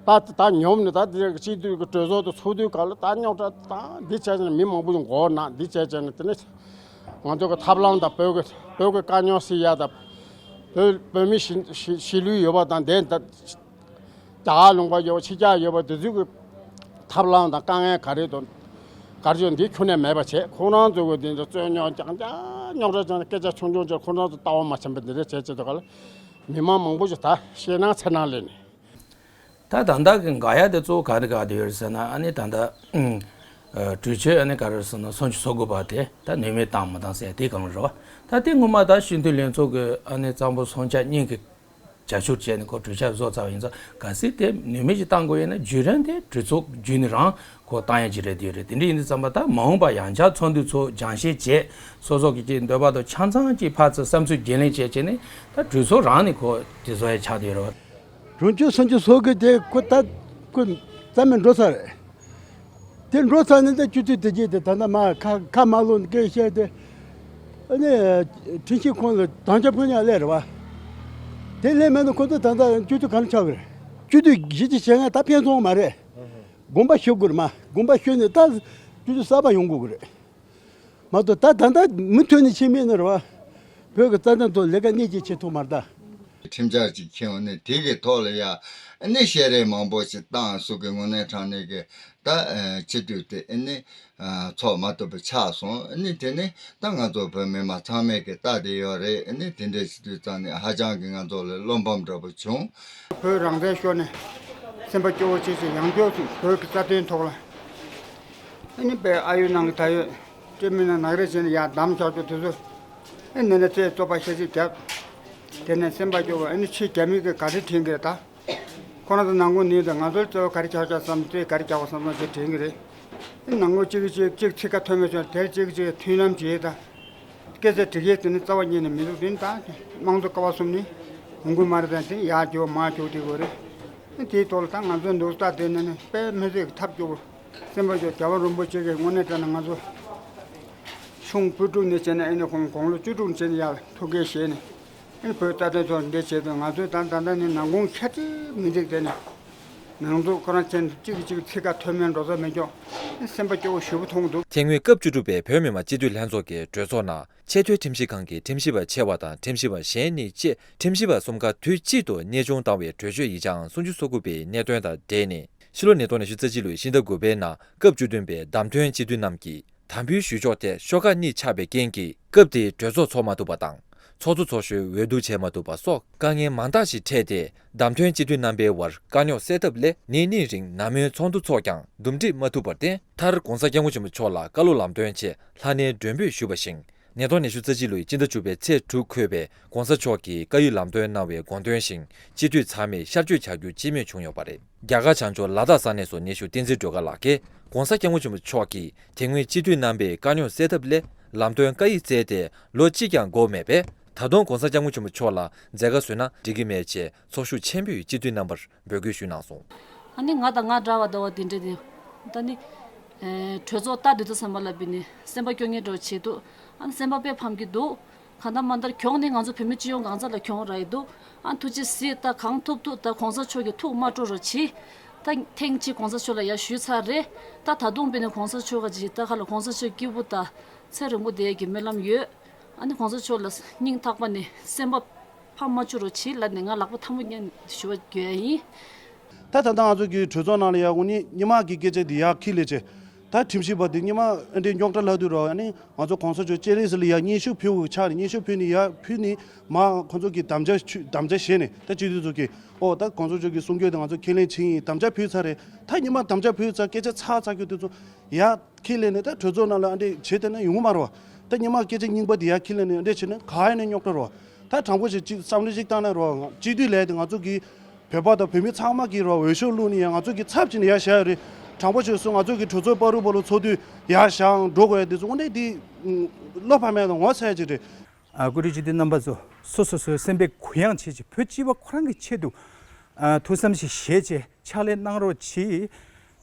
ད་ད་ཉོབ་ནས་ད་དེ་སྤྱི་འཐུས་ཀྱི་གྲོས་ཚོགས་དེ་ཚོགས་དུས་ག་ལ་ད་རྙོག་དྲ་ད་འདི་བྱས་ཙང་མི་མང་པོ་ཞིག་མགོ་ན་འདི་བྱས་ཙང་དེ་ནས་ང་ཚོ་གི་ཐབས་ལམ་དང་བོད་ཀྱི་བོད་ཀྱི་དཀའ་རྙོག་སེལ་ཡ་དང་། བོད་བོད་མི་གཞིས་གཞིས་གཞིས་ལུས་ཡོད་པ་དང་དེ་ད་རྒྱ་གར་ལུང་པ་ཡོད་པ་ཕྱི་རྒྱལ་ཡོད་པ་དེ་ཚོ་གི་ཐབས་ལམ་དང་དཀའ་ངལ་ག་རེ་དང་ག་རེ་བྱུང་འདི་ཁྱོན་ནས་མེད་པ་བྱས། ཁོ་རང་ཚོ་གི་དེ་ཚོ་རྩོད་རྙོག་རྐྱང་རྐྱང་རྙོག་དྲ་རྐྱང་སྐད་ཆ་ཆུང་ཆུང་ཅིག་ཁོ་རང་ཚོ་ལྟ་བ་མ་འཆམ་པ་འདི་འདྲ་བྱས་བྱས་དུས་ག་ལ་མི་མང་མང་པོ་ཞིག་ད་ཞེད་སྣང་འཚེར་སྣང་སླེབས་ནས། ད་ད་ལྟ་གི་འགག་ཡ་དེ་གཙོ་བོ་ག་རེ་འགག་བསྡད་ཡོད་རེད་ཟེར་ན། ཨ་ནི་ད་ལྟ་ཨ་གྲོས་ཆོད་ཨ་ནི་ག་རེ་ཟེར་ན་སུམ་ཅུ་སོ་དགུ་པ་དེ་ད་ནུས་མེད་བཏང་མ་བཏང་ཟེར་དེ་གང་རེད་བ། ད་དེ་སྔོན་མ་ད་སྤྱི་འཐུས་ལྷན་ཚོགས་ཀྱི་ཨ་ནི་གཙང་པོ་སུམ་ཆ་གཉིས་ཀྱི་རྒྱབ་སྐྱོར་བྱས་ནས་ཁོ་གྲོས་འཆར་བཟོ་ཚར་བ་ཡིན་ཙང་། གལ་སྲིད་དེ་ནུས་མེད་ཅིག་བཏང་དགོས་ཡོད་ན་བརྒྱུད་རིམ་དེ་གྲོས་ཚོགས་བརྒྱུད་ནས་རང་ཁོ་བཏང་ཡ་ཅིག་རེད་དེ་རེད། དེ་འདྲ་ཡིན་དུས་ཙམ་པ་ད་མ་འོངས་པ་ཡང་བསྐྱར་ཚོགས་འདུ་ཚོགས་སྦྱང་བཤད་བྱས། སོ་སོ་གི་ཅིག་འདོད་པ་དང་ཆ་ཚང་ཅིག་ཕར་ཚུར་བསམ་ཚུལ་བརྗེ་ལེན་བྱས་བྱས་ནས་ད་གྲོས་ཚོགས་རང་ནས་ཁོ་དེ་བཟོ་ཡ་ཆགས་བསྡད་ཡོད་རེད་བ། དྲུང་ཆེ་སུམ་ཅུ་སོ་དགུ་དེ་ཁོ་ད་ཁོ་རྩ་མེད་འགྲོ་ཚར་རེད། དེ་འགྲོ་ཚར་ནས་ད་སྤྱི་འཐུས་དེ་རྗེས་དེ་ད་ལྟ་མ་ཁ་ཁ་མ་ལོག་ནས་སྐད་བཤད་དེ། ཨ་ནི་ཁྲིམས་ཞིབ་ཁང་ལ་དམ་བཅའ་ཕུལ་ནས་སླེབས་རེད་བ། དེ་སླེབས་མེད་ན་ཁོ་ཚོ་ད་ལྟ་སྤྱི་འཐུས་ག་རེ་ཆགས་ཀྱི་རེད། སྤྱི་འཐུས་གཞི་གཅིག་བྱེད་མཁན་ད་ཕན་ཐོགས་མ་རེད། དགོངས་པ་ཞུ་དགོས་རེད་མ། དགོངས་པ་ཞུས་ནས་ད་སྤྱི་འཐུས་གསར་པ་ཡོང་དགོས་ཀྱི་རེད། མ་གཏོགས་ད་ད་ལྟ་མུ་མཐུད་ནས་ཕྱིན་མིན་ནི་རེད་བ། བོད་ཀྱི་རྩ་དོན་ཐོག་ལས་ཀ་སྣེ་གཅིག་བྱེད་ཐུབ་མ་རེད་ད། ཁྲིམས་འཆར་ཅིག་ཁྱེར་ཡོང་ནས་དེ་གི་ཐོག་ལ་ཡ་ཨ་ནི་བཤད་རེས་མང་པོ་ཞིག་བཏང་། སུ་གི་དངོས་གནས་དྲང་གནས་ཀྱི་ད་སྤྱི་འཐུས་དེ་ཨ་ནི་ཚོགས་མ་ཐུབ་པ་ཆགས་སོང་། ཨ་ནི་དེ་ནི་ད་ང་ཚོ་བོད་མི་མང་ཚང་མས་ཀྱི་ལྟ་བསྡད་ཡོད་རེད། ཨ་ནི་དེ་འདྲ་བྱེད་དུས་ཙང་ནས་ཧ་ཅང་གི་ང་ཚོ་ལ་བློ་ཕམ་འདྲ་པོ་བྱུང་། བོད་རང་བཙན་ཤོར་ནས་སེམས་པ་སྐྱོ་བོ་བྱེད་བཞིན་ཡང་བསྐྱར་བོད་ཀྱི་རྩ་དོན་ཐོག་ལ། ཨ་ནི་པའི་ཨ་ཡོད་ནང་གི་ད་ཡོད་སྤྲེལ་མི་ནང་ནག་རེ་བྱས་ནས་ཡར་འདམ་ཆགས་ཆོག་དེ་ཚོ་ཨ་ནི་ནས་ཚེ་བཙོག་པ་ཤ་ཅིག་བརྒྱབ། དེ་ནས་སེམས་པ་སྐྱོ་བ་ཨ་ནི་ཆེད་རྒྱ་མི་གི་ག་རེ་དྲན་གི་རེད་ད། ཁོ་རང་ཚོ་ནང་ཁུལ་ནས་ད་ང་ཚོར་གཙོ་བོ་ག་རེ་ཆགས་ཆགས་བསམ་ཚེ་ག་རེ་ཆགས་པ་བསམ་བསམ་ཞེས་དྲན་གི་རེད། ཨ་ནི་ནང་ཁུལ་གཅིག་གིས་གཅིག་གཅིག་ཚིག་ཁ་ཐོན་མེད་ཆོག་དེར་གཅིག་གིས་གཅིག་མཐུན་ལམ་བྱེད་ད། སྐད་ཆ་དྲི་གེ་དེ་ནི་རྩ་བ་ཉིད་ནས་མི་འདུག་དེ་ནི་ད་དམངས་གཙོ་ཀ་བ་གསུམ་ནི་ཡོང་གི་མ་རེད། ད་དེ་ཡར་རྒྱུག་མར་རྒྱུག་དེ་དགོས་རེད། དེའི་ཐོག་ལ་ད་ང་ཚོའི་འདུག་ལྟ་དེ་ནི་ནི་དཔེ་མི་སྲིད་ཀྱི་ཐབས་སྐྱོ་བོ། སེམས་པ་སྐྱོ་རྒྱལ་བ་རིན་པོ་ཆེ་གི་དངོས་གནས་དྲན་ན་ང་ཚོ་ཆུང་བུ་དྲུག་ནས་བྱས་ནས་ཨེ་ནི་ཁོང་དགུང་ལོ་བཅུ་དྲུག་ནས་བྱས་ནས་ཡར་ཐུགས་འགན་བཞེས་ནས་ཨེ་ནི་བོད་རྩ་དོན་ཐོག་འདི་བྱས་དུས་ང་ཚོའི་ད་ད་ལྟ་ནི་ནང་ཁུལ་ཤ་ཚིག་མི་འགྲིག་དེ་ནི། ནང་དུ་ཁོ་རང་ཅན་གཅིག་གིས་གཅིག་ཚིག་ཁ་ཐོན་མེད་འགྲོ་ས་མེད་ཀྱང་སེམས་པ་སྐྱོ་བོ་ཞེ་པོ་མཐོང་འདུག་དེ་སྔོན་སྐབས་བཅུ་དྲུག་པའི་བོད་མི་མང་སྤྱི་འཐུས་ལྷན་ཚོགས་ཀྱི་གྲོས་ཚོགས་ནང་ཆེས་མཐོའི་ཁྲིམས་ཞིབ་ཁང་གི་ཁྲིམས་ཞིབ་པ་ཆེ་བ་དང་ཁྲིམས་ཞིབ་པ་གཞན་གཉིས་བཅས་ཁྲིམས་ཞིབ་པ་གསུམ་ཀ་དུས་གཅིག་ཏུ་གཉེར་སྐྱོང་བཏང་བའི་གྲོས་ཆོད་ཡིག་ཆའང་སུམ་ཅུ་སོ་དགུ་པའི་གནད་དོན་དང་འབྲེལ་ནས་ཕྱི་ལོ་ཉིས་སྟོང་ཉི་ཤུ་རྩ་གཅིག་ལོའི་ཕྱི་ཟླ་དགུ་པའི་ནང་སྐབས་བཅུ་བདུན་པའི་བདམས་ཐོན་སྤྱི་འཐུས་རྣམས་ཀྱིས། དམ་འབུལ་ཞུ་ཕྱོགས་ཐད་ཤོག་ཁག་གཉིས་ཆགས་པའི་རྐྱེན་གྱིས་སྐབས་དེའི་གྲོས་ཚོགས་འཚོགས་མ་ཐུབ་པ་དང་། ཚོགས་གཙོ་ཚོགས་གཞོན་འོས་བསྡུ་བྱས་མ་ཐུབ་པ་སོགས་དཀའ་ངལ་མང་དག་ཞིག་འཕྲད་དེ་བདམས་ཐོན་སྤྱི་འཐུས་རྣམ་པའི་དབར་དཀའ་རྙོག་སེལ་ཐབས་སླད་ནས་གནས་རིང་ནམ་ཡང་ཚོགས་འདུ་འཚོགས་ཀྱང་འདུམ་འགྲིག་མ་ཐུབ་པར་བརྟེན། མཐར་༧གོང་ས་༧སྐྱབས་མགོན་ཆེན་པོ་མཆོག་ལ་བཀའ་སློབ་ལམ་སྟོན་ཆེད་ལྷ་ནས་མགྲོན་འབོད་ཞུས་པ་བཞིན་ཉིས་སྟོང་ཉི་ཤུ་རྩ་གཅིག་ལོའི་སྤྱི་ཟླ་བཅུ་པའི་ཚེས་དྲུག་འཁོད་པའི་༧གོང་ས་མཆོག་གིས་བཀའ་ཡིག་ལམ་སྟོན་གནང་བའི་དགོངས་དོན་བཞིན་སྤྱི་འཐུས་ཚང་མས་ཤར་བསྐྱོད་བྱ་རྒྱུ་སྤྱི་མོས་བྱུང་ཡོད་པ་རེད། རྒྱ་གར་བྱང་ཕྱོགས་ལ་དྭགས་ས་གནས་སུ་ཉི་ཤུ་བསྟན་འཛིན་སྒྲོལ་དཀར་ལགས་ཀྱིས་༧གོང་ས་༧སྐྱབས་མགོན་ཆེན་པོ་མཆོག་གིས་དེ་སྔོན་སྤྱི་འཐུས་རྣམ་པས་དཀའ་རྙོག་སེལ་ཐབས་སླད་ལམ་སྟོན་བཀའ་ཡིག་བསྩལ་ཏེ་ལོ་གཅིག་ཀྱང་འགོར་མེད་པས། ད་དུང་༧གོང་ས་༧སྐྱབས་མགོན་ཆེན་པོ་མཆོག་ལ་མཛད་དཀའ་བཟོས་ན་འགྲིག་གི་མེད་ཅེས་ཚོགས་ཞུགས་ཆེན་པོས་སྤྱི་འཐུས་རྣམ་པར་འབོད་སྐུལ་ཞུས་གནང་སོང་། ཨ་ནི་ང་དང་ང་འདྲ་བ་འདྲ་བ་དེ་འདྲ་དེ། ད་ནི། ཨེ། གྲོས་ཚོགས་ལྟ་དུས་ཚོད་ཚང་མ་ལ་བི་ནི་སེམས་པ་སྐྱོ་ངེས་འགྲོ་བྱེད་འདུག་ཨ་ནི་སེམས་པ་དཔེ་ཕམ་གྱི་འདུག་གང་ལྟར་མ་ལྟར་གྱོང་ནི་ང་ཚོ་བོད་མི་སྤྱི་ཡོངས་གང་ཚ་ལ་གྱོང་རག་ཡི་འདུག་ཨ་ཐུགས་རྗེ་གཟིགས། ད་གང་ཐུབ་ཐུབ་ད་གོང་ས་མཆོག་གི་ཐུགས་མ་སྤྲོ་རོགས་གྱིས། ད་ཐེངས་གཅིག་གོང་ས་མཆོག་ལ་ཡར་ཞུས་ཚར་རེད། ད་ད་དུང་བི་ནི་གོང་ས་མཆོག་ག་ཅིག་ད་ག་ལ་གོང་ས་མཆོག་སྐྱིད་པོ་ད་ཚེ་རིང་པོ་བསྡད་ཀྱི་སྨོན་ལམ་ཡོད། ཨ་ནི་གོང་ས་མཆོག་ལ་སྙིང་ཐག་པ་ནས་སེམས་པ་ཕམ་མ་བཅུག་རོགས་གྱིས་ལབ་ནས་ང་ལག་པ་ཐལ་མོ་སྒྲོན་ཞུ་བ་རྒྱུ་ཡིན། ད་ད་ལྟ་ང་ཚོ་གི་གྲོས་ཚོགས་ནང་ལ་ཡག་གོ་ནི་སྔོན་མ་གི་སྐད་ཆ་འདི་ཡག་ཁྱི་ལས་ཆེ། ད་ཁྲིམས་ཞིབ་པ་འདི་སྔོན་མ་ཨ་འདྲའི་རྙོག་དྲ་ལྷག་དུས་རོགས་ཨ་ནི་ང་ཚོ་གོང་ས་མཆོག་སྤྱན་རས་གཟིགས་ལ་ཡག་སྙན་ཞུ་ཕུལ་དགོས་ཆགས་རེད། སྙན་ཞུ་ཕུལ་ནི་ཡག་ཕུལ་ནི་མ་ཁོང་ཚོ་གི་དམ་བཅའ་ཆུ་དམ་བཅའ་བཞེས་ནས་ད་སྤྱི་འཐུས་ཚོ་གི་ཨོ་ད་གོང་ས་མཆོག་གི་གསུང་སྐྱོད་དེ་ང་ཚོ་ཁས་ལེན་བྱེད་ཡིན་དམ་བཅའ་ཕུལ་ཚར་རེད། ད་སྔོན་མ་དམ་བཅའ་ཕུལ་ཚར་སྐད་ཆ་ཚར་ཚར་སྐྱོད་དུས་ཚོ་ཡག་ཁས་ལེན་ནས་ད་གྲོས་ཚོགས་ནང་ལ་ཨ་འདྲས་བྱེད་བསྡད་ན་ཡོང་གི་མ་རེད་བ། ད་སྔོན་མ་སྐད་ཆ་རྙིང་པ་འདི་ཡར་ཁས་ལེན་ནས་ཨ་འདྲས་བྱེད་ན་ག་ཡ་ནས་རྙོག་དྲ་རེད་བ། ད་དྲང་པོ་ཞིག་ཅིག་བསམ་བློ་ཞིག་བཏང་ན་རེད་བ། སྤྱི་འཐུས་ལས་དེ་ང་ཚོ་གི་བོད་པ་དང་བོད་མི་ཚང་མ་གི་རེད་བ་འོས་ཤོག་བླུགས་ནས་ཡང་ང་ཚོ་གི་ཚབ་བྱས་ནས་ཡར་བཞག་ཡོད་རེད། དྲང་པོ་ཞིག་སོང་ང་ཚོ་གི་གྲོས་ཚོགས་བར་དུ་བར་དུ་ཚོགས་དུས་ཡར་བཞག་འགྲོ་དགོས་ཡ་དེ་ཚོ་དངོས་གནས་འདི་བློ་ཕམ་ཡ་དང་ངོ་ཚ་ཡ་ཅིག་རེད། ཨ་སྐུ་མགྲོན་སྤྱི་འཐུས་རྣམ་པ་ཚོ་སོ་སོ་སོའི་སེམས་པའི་གུ་ཡངས་བྱེད་ཅིག་བོད་སྤྱི་པ་ཁོ་རང་གི་ཆེད་དུ་ཨ་ཐུགས་བསམ་ཞིག་བཞེས་བྱས་ཕྱག་ལས་གནང་རོགས་གྱིས།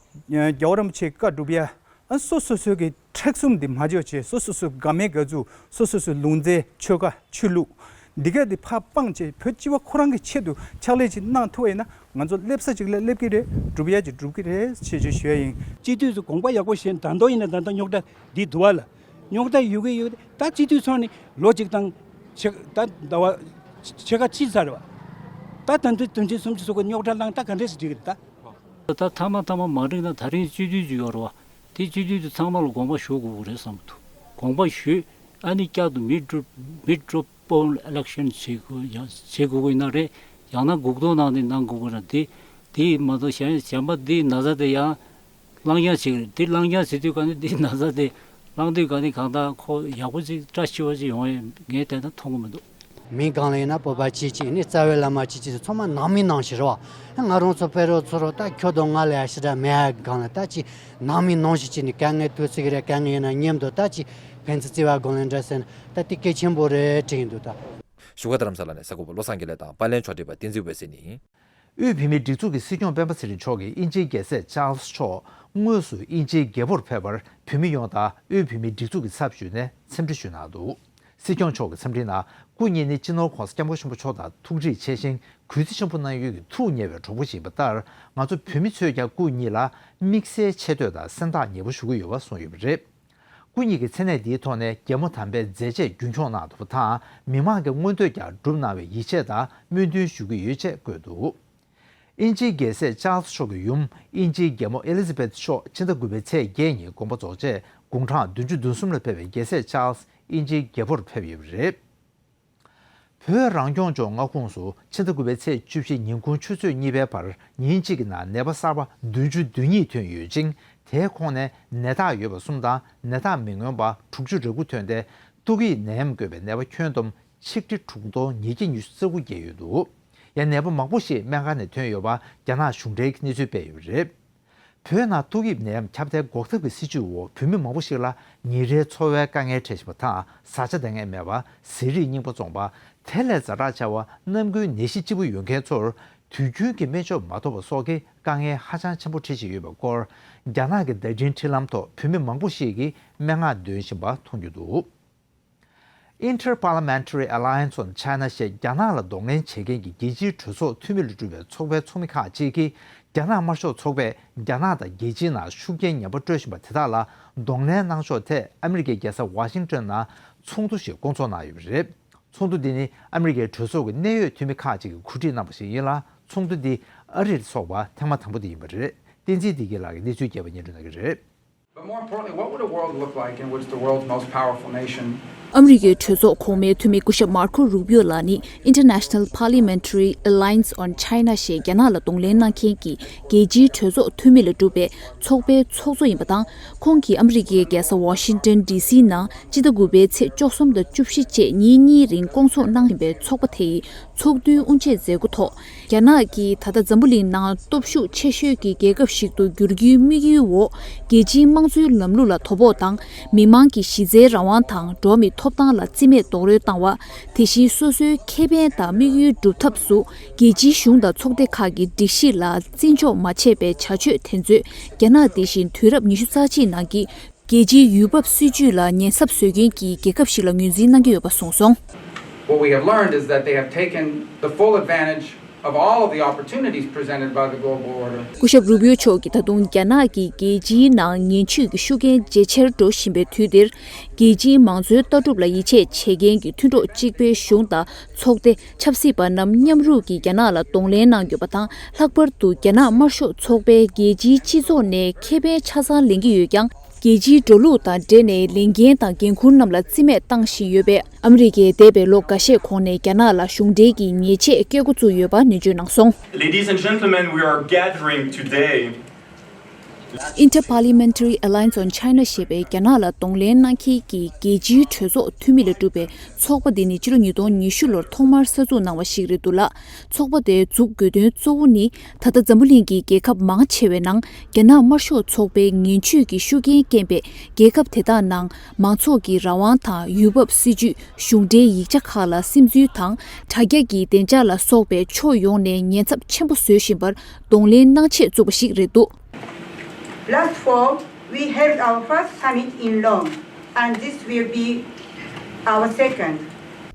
རྒྱལ་བ་རིན་པོ་ཆེའི་བཀའ་སྒྲུབ་ཡ། ཨ་སོ་སོ་སོའི་གི་མཁྲེགས་གསུམ་འདི་མ་བརྗེད་བྱས་སོ་སོ་སོའི་དགའ་མོས་དགའ་ཚོར་སོ་སོ་སོའི་ལུང་རྩལ་ཆོལ་ཁ་ཆོས་ལུགས་འདི་ག་འདི་ཕར་སྤངས་བྱས་བོད་སྤྱི་པ་ཁོ་རང་གི་ཆེད་དུ་ཕྱག་ལས་ཅིག་གནང་ཐུབ་པ་ཡིན་ན་ང་ཚོ་སླེབས་ས་ཅིག་ལ་སླེབས་ཀྱི་རེད། སྒྲུབ་ཡ་ཅིག་སྒྲུབ་ཀྱི་རེད་ཞེས་ཅིག་ཞུ་ཡ་ཡིན། སྤྱི་འཐུས་ཚོ་དགོངས་པ་ཡག་པོ་བཞེས་ད་དུང་ཡིན་ན་ད་ལྟ་རྙོག་དྲ་འདི་འདུག་བ་ལ། རྙོག་དྲ་ཡོད་གི་ཡོད་ད་སྤྱི་འཐུས་ཚོ་ནི་ལོ་གཅིག་དང་ཕྱེད་ད་ཟླ་བ་ཕྱེད་ཀ་ཕྱིན་ཚར་བ། ད་ད་འདི་དོན་ཆེན་སུམ་ཅུ་སོ་དགུ་རྙོག་དྲ་བསླངས་ད་ག་འདྲས་སེ་འགྲིག་གི་རེད་ད། ད་ཐ་མ་ཐ་མ་མ་འགྲིག་ན་ད་རིང་སྤྱི་འཐུས་ཅིག་ཡོད་རེད་བ། དེ་སྤྱི་འཐུས་དེ་ཚང་མ་ལ་དགོངས་པ་ཞུ་དགོས་ཀྱི་རེད་བསམ་གྱི་འདུག་དགོངས་པ་ཞུས་ཨ་ནི་བསྐྱར་དུ་མིཌ་ཊརམ་མིཌ་ཊརམ་པོལ་ཨི་ལེག་ཤན་བྱེད་དགོས་ཡང་བྱེད་དགོས་ཀྱི་ཡིན་ན་རེད། ཡང་ན་སྒུག་ཐོ་ནང་ནས་གནང་དགོས་ཀྱི་རེད། དེ་དེ་མ་གཏོགས་གཞན་གཞན་པ་འདི་ན་ཚ་དེ་ཡང་བླང་བྱ་བྱེད་ཀྱི་རེད། འདི་བླང་བྱ་བྱེད་དུས་ག་ནས་འདི་ན་ཚ་དེ་བླང་དུས་ག་ནས་གང་ལྟར་ཁོ་ཡག་པོ་ཅིག་བཀྲ་ཤིས་པ་ཅིག་ཡོང་ཡས་ངས་བལྟས་ན་མཐོང་གི་མི་འདུག་མི་གང་ལ་ཡིན་ན་བོད་པ་གཅིག་གཅིག་ནི་རྩ་བའི་བླ་མ་གཅིག་གཅིག་ཚང་མ་ནང་མི་ནང་བཞིན་རེད་བ། ང་རང་ཚོ་ཕེ་རོ་ཚོ་རོ་ད་ཁྱོད་དང་ང་ལ་ཡ་ཞི་དྲག་མེད་ཡ་གང་ལ་ད་ཅི་ནང་མི་ནང་བཞིན་བྱས་ནས་དཀའ་ངལ་ཐུག་ཚིག་རེད། དཀའ་ངལ་ཡིན་ན་མཉམ་དུ་ད་ཅི་ཕན་ཚུན་བརྩི་བ་དགོངས་ལེན་འདྲ་ཟེར་ན་ད་དེ་གལ་ཆེན་པོ་རེད་དྲན་གྱི་འདུག་ད། བཞུགས་སྒར་རྡ་རམ་ས་ལ་ནས་གསར་འགོད་པ་བློ་བཟང་དགེ་ལེགས་དང་པར་ལེན་ཕྱོགས་སྒྲིག་པ་བསྟན་འཛིན་འོད་ཟེར་གཉིས། དབུས་བོད་མིའི་སྒྲིག་འཛུགས་ཀྱི་སྲིད་སྐྱོང་སྤེན་པ་ཚེ་རིང་མཆོག་གིས་དབྱིན་ཇིའི་རྒྱལ་སྲས་ཅཱལ་སི་མཆོག་དངོས་སུ་དབྱིན་ཇིའི་རྒྱལ་པོར་ཕེབས་པར་བོད་མི་ཡོངས་དང་དབུས་བོད་མིའི་སྒྲིག་འཛུགས་ཀྱི་ཚབ་ཞུས་ནས་འཚམས་འདྲི་ཞུས་གནང་འདུག་སྲིད་སྐྱོང་མཆོག་གི་འཚམས་འདྲིའི་ནང་སྐུ་ཉིད་ནི་སྤྱི་ནོར་༧གོང་ས་༧སྐྱབས་མགོན་ཆེན་པོ་མཆོག་དང་ཐུགས་འདྲིས་ཆེ་ཞིང་གུས་བརྩི་ཆེན་པོ་གནང་ཡུལ་གྱི་ཐུགས་མཉེས་པའི་གྲོགས་པོ་ཞིག་ཡིན་པ་ལྟར་ང་ཚོ་བོད་མི་ཚོས་ཀྱང་སྐུ་ཉིད་ལ་དམིགས་བསལ་ཆེ་བསྟོད་དང་སེམས་ཐག་ཉེ་པོ་ཞུ་གི་ཡོད་པ་གསུངས་ཡོད་པ་རེད། སྐུ་ཉིད་ཀྱིས་མཚན་གནས་འདིའི་ཐོག་ནས་རྒྱལ་མོ་དམ་པའི་མཛད་རྗེས་རྒྱུན་འཁྱོངས་གནང་ཐུབ་པ་དང་མི་མང་གི་མངོན་འདོད་ཀྱང་བསྒྲུབས་གནང་བའི་ཡིད་ཆེས་དང་སྨོན་འདུན་ཞུ་གི་ཡོད་ཅེས་བཀོད་འདུག་དབྱིན་ཇིའི་རྒྱལ་སྲས་ཅཱལ་སི་མཆོག་གི་ཡུམ་དབྱིན་ཇིའི་རྒྱལ་མོ་ཨེ་ལི་ཛ་བེཐ་མཆོག་ཕྱི་ཟླ་དགུ་པའི་ཚེས་བརྒྱད་ཉིན་དགོངས་པ་རྫོགས་རྗེས་དགུང་གྲངས་བདུན་ཅུ་དོན་གསུམ་ལ་ཕེབས་པའི་རྒྱལ་སྲས་ཅཱལ་སི་དབྱིན་ཇིའི་རྒྱལ་པོར་ཕེབས་ཡོད་པ་རེད། བོད་རང་སྐྱོང་ལྗོངས་མངའ་ཁོངས་སུ་ཕྱི་ཟླ་དགུ་པའི་ཚེས་བཅུ་བཞི་ཉིན་གུང་ཆུ་ཚོད་གཉིས་པའི་བར་ཉིན་གཅིག་གི་ནང་ནད་པ་གསར་པ་བདུན་ཅུ་དོན་གཉིས་ཐོན་ཡོད་ཅིང་ དེའི་ཁོངས་ནས་ནད་རྟགས་ཡོད་པ་གསུམ་དང་ནད་རྟགས་མི་མངོན་པ་དྲུག་ཅུ་རེ་དགུ་ཐོན་ཏེ། ཏོག་དབྱིབས་ནད་ཡམས་འགོས་པའི་ནད་པ་ཁྱོན་བསྡོམས་ཆིག་ཁྲི་དྲུག་སྟོང་ཉིས་བརྒྱ་ཉི་ཤུ་རྩ་དགུ་བརྒལ་ཡོད་འདུག་ཡང་ནད་པ་མང་པོ་ཞིག་སྨན་ཁང་ནས་ཐོན་ཡོད་པ་རྒྱ་ནག་གཞུང་འབྲེལ་གྱི་གནས་ཚུལ་སྤེལ་ཡོད་པ་རེད། བོད་ནང་ཏོག་དབྱིབས་ནད་ཡམས་ཁྱབ་གདལ་འགོག་ཐབས་ཀྱི་སྲིད་ཇུས་འོག་བོད་མི་མང་པོ་ཞིག་ལ་ཉིན་རེའི་འཚོ་བའི་དཀའ་ངལ་འཕྲད་བཞིན་པ་དང་བཟའ་བཅའ་འདང་ངེས་མེད་པ། ཟས་རིགས་རྙིང་པ་བཙོངས་པ། དེ་ལས་ཛ་དྲག་ཆེ་བ་རྣམ་ཀུན་ནད་གཞི་ལྕི་པོ་ཡོད་མཁན་ཚོར་དུས་རྒྱུན་གྱི་སྨན་མཆོག་མ་ཐོབ་པ་སོགས་ཀྱི་དཀའ་ངལ་ཧ་ཅང་ཆེན་པོ་འཕྲད་བཞིན་ཡོད་པའི་སྐོར་རྒྱ་ནག་གི་བརྡ་འཕྲིན་འཕྲིན་ལམ་ཐོག་བོད་མི་མང་པོ་ཞིག་གིས་སྨྲེ་སྔགས་འདོན་བཞིན་པ་མཐོང་རྒྱུ་འདུག Inter-Parliamentary Alliance on China ཞེས་རྒྱ་ནག་ལ་གདོང་ལེན་བྱེད་མཁན་གྱི་རྒྱལ་སྤྱིའི་གྲོས་ཚོགས་འཐུས་མི་ལ་གྲུབ་པའི་ཚོགས་པའི་ཚོགས་མི་ཁག་ཅིག་གིས་རྒྱ་ནག་དམར་ཤོག་ཚོགས་པས་རྒྱ་ནག་དང་རྒྱལ་སྤྱིའི་ནང་ཤུགས་རྐྱེན་ངན་པ་སྤྲོད་བཞིན་པ་དེ་དག་ལ་གདོང་ལེན་གནང་ཕྱོགས་ཐད་ཨ་མི་རི་ཀའི་རྒྱལ་ས་ཝ་ཤིང་ཏོན་ནང་ཚོགས་འདུ་ཞིག་བསྐོང་ཚོགས་གནང་ཡོད་པ་རེད། ཚོགས་འདུ་འདི་ནི་ཨ་མི་རི་ཀའི་གྲོས་ཚོགས་ཀྱི་གནད་ཡོད་འཐུས་མི་ཁག་ཅིག་གིས་གོ་སྒྲིག་གནང་བ་ཞིག་ཡིན་ལ། ཚོགས་འདུ་འདི་ཨ་རིར་འཚོགས་པ་ཐེངས་མ་དང་པོ་དེ་ཡིན་པ་རེད། བསྟན་འཛིན་བདེ་སྐྱིད་ལགས་ཀྱིས་གནས་ཚུལ་རྒྱས་པ་སྙན་སྒྲོན་གནང་གི་རེད། But more importantly, what would a world look like in which the world's most powerful nation ཨ་མི་རི་ཀའི་གྲོས་ཚོགས་གོང་མའི་འཐུས་མི་སྐུ་ཞབས་མར་ཁོ་རུ་པིའོ་ལགས་ནི་International Parliamentary Alliance on China ཞེས་རྒྱ་ནག་ལ་གདོང་ལེན་གནང་མཁན་གྱི་རྒྱལ་སྤྱིའི་གྲོས་ཚོགས་འཐུས་མི་ལ་གྲུབ་པའི་ཚོགས་པའི་ཚོགས་གཙོ་ཡིན་པ་དང་། ཁོང་གིས་ཨ་མི་རི་ཀའི་རྒྱལ་ས་ཝ་ཤིང་ཏོན་ཌི་སི་ནང་སྤྱི་ཟླ་དགུ་པའི་ཚེས་བཅུ་གསུམ་དང་བཅུ་བཞི་བཅས་ཉིན་གཉིས་རིང་བསྐོང་ཚོགས་གནང་བཞིན་པའི་ཚོགས་པ་དེ་ཡི་ཚོགས་འདུའི་དབུ་འབྱེད་མཛད་སྒོ་ཐོག་རྒྱ་ནག་གིས་ད་ལྟ་འཛམ་བུ་གླིང་ནང་སྟོབས་ཤུགས་ཆེ་ཤོས་ཀྱི་རྒྱལ་ཁབ་ཞིག་ཏུ་འགྱུར་རྒྱུའི་དམིགས་ཡུལ་འོག་རྒྱལ་སྤྱིའི་དམངས་གཙོའི་ལམ་ལུགས་ལ་དོ་ཕོག་དང་། མི་དམངས་ཀྱི་གཞི་རྩའི་རང་དབང་དང་འགྲོ་བ་མིའི་ཐོབ་ཐང་ལ་བརྩི་མེད་རྡོག་རོལ་བཏང་བ། དེ་བཞིན་སོ་སོའི་ཁེ་ཕན་དང་དམིགས་ཡུལ་སྒྲུབ་ཐབས་སུ་རྒྱལ་སྤྱིའི་གཞུང་དང་ཚོགས་སྡེ་ཁག་གི་སྒྲིག་གཞི་ལ་བརྩི་འཇོག་མ་བྱས་པའི་བྱ་སྤྱོད་དེ་ཚོས་རྒྱ་ནག་འདི་བཞིན་དུས་རབས་ཉི་ཤུ་རྩ་གཅིག་ནང་གི་རྒྱལ་སྤྱིའི་ཡུལ་བབ་སྲིད་ཇུས་ལ་ཉེན་ཚབས་བཟོ་མཁན་གྱི་རྒྱལ་ཁབ་ཞིག་ལ་ངོས་འཛིན་གནང་གི་ཡོད་པ་གསུངས་སོང་། What we have learned is that they have taken the full advantage of all of the opportunities presented by the global order. སྐུ་ཞབས་རུ་པིའོ་མཆོག་གིས་ད་དུང་རྒྱ་ནག་གིས་རྒྱལ་སྤྱིའི་ནང་ངན་ཇུས་ཀྱི་ཤུགས་རྐྱེན་ཇེ་ཆེར་འགྲོ་བཞིན་པའི་དུས་འདིར། རྒྱལ་སྤྱིའི་མང་གཙོའི་ལྟ་གྲུབ་ལ་ཡིད་ཆེས་བྱེད་མཁན་གྱི་མཐུན་གྲོགས་གཅིག་པའི་གཞུང་དང་ཚོགས་སྡེ་ཆབ་སྲིད་པ་རྣམས་མཉམ་རུབ་ཀྱིས་རྒྱ་ནག་ལ་གདོང་ལེན་གནང་དགོས་པ་དང་། ལྷག་པར་དུ་རྒྱ་ནག་དམར་ཤོག་ཚོགས་པས་རྒྱལ་སྤྱིའི་སྤྱི་ཚོགས་ནས་ཁེ་ཕན་ཆ་ཚང་ལེན་གྱི་ཡོད་ཀྱང་། རྒྱལ་སྤྱིའི་འགྲོ་ལུགས་དང་འབྲེལ་ནས་ལས་འགན་དང་འགན་འཁུར་རྣམས་ལ་བརྩི་མེད་བཏང་བཞིན་ཡོད་པས། ཨ་མི་རི་ཀས་འདས་པའི་ལོ་འགའ་ཤས་གོང་ནས་རྒྱ་ནག་ལ་གཞུང་འབྲེལ་གྱི་ཉེས་ཆད་བཀལ་འགོ་བཙུགས་ཡོད་པ་ནན་བརྗོད་གནང་སོང་། Ladies and gentlemen, we are gathering today. Inter-Parliamentary Alliance on China ཞེས་པའི་རྒྱ་ནག་ལ་གདོང་ལེན་གནང་མཁན་གྱི་རྒྱལ་སྤྱིའི་གྲོས་ཚོགས་འཐུས་མི་ལས་གྲུབ་པའི་ཚོགས་པ་འདི་ནི་ཕྱི་ལོ་ཉིས་སྟོང་ཉི་ཤུ་ལོར་ཐོག་མར་གསར་འཛུགས་གནང་བ་ཞིག་རེད་འདུག་ལ། ཚོགས་པ་དེ་འཛུགས་དགོས་དོན་གཙོ་བོ་ནི། ད་ལྟ་འཛམ་བུ་གླིང་གི་རྒྱལ་ཁབ་མང་ཆེ་བའི་ནང་རྒྱ་ནག་དམར་ཤོག་ཚོགས་པའི་ངན་ཇུས་ཀྱི་ཤུགས་རྐྱེན་རྐྱེན་པས། རྒྱལ་ཁབ་དེ་དག་ནང་མང་ཚོགས་ཀྱི་རང་དབང་དང་ཡུལ་བབ་སྲིད་ཇུས། གཞུང་འབྲེལ་ཡིག་ཆ་ཁག་ལ་སིམ་འཛུལ་དང་། དྲ་རྒྱ་གི་བདེ་འཇགས་ལ་སོགས་པའི་ཕྱོགས་ཡོངས་ནས་ཉེན་ཚབས་ཆེན་པོ་བཟོས་བཞིན་པར་གདོང་ལེན་གནང་ཆེད་བཙུགས་པ་ཞིག་རེད་འདུག Last fall, we held our first summit in Rome, and this will be our second.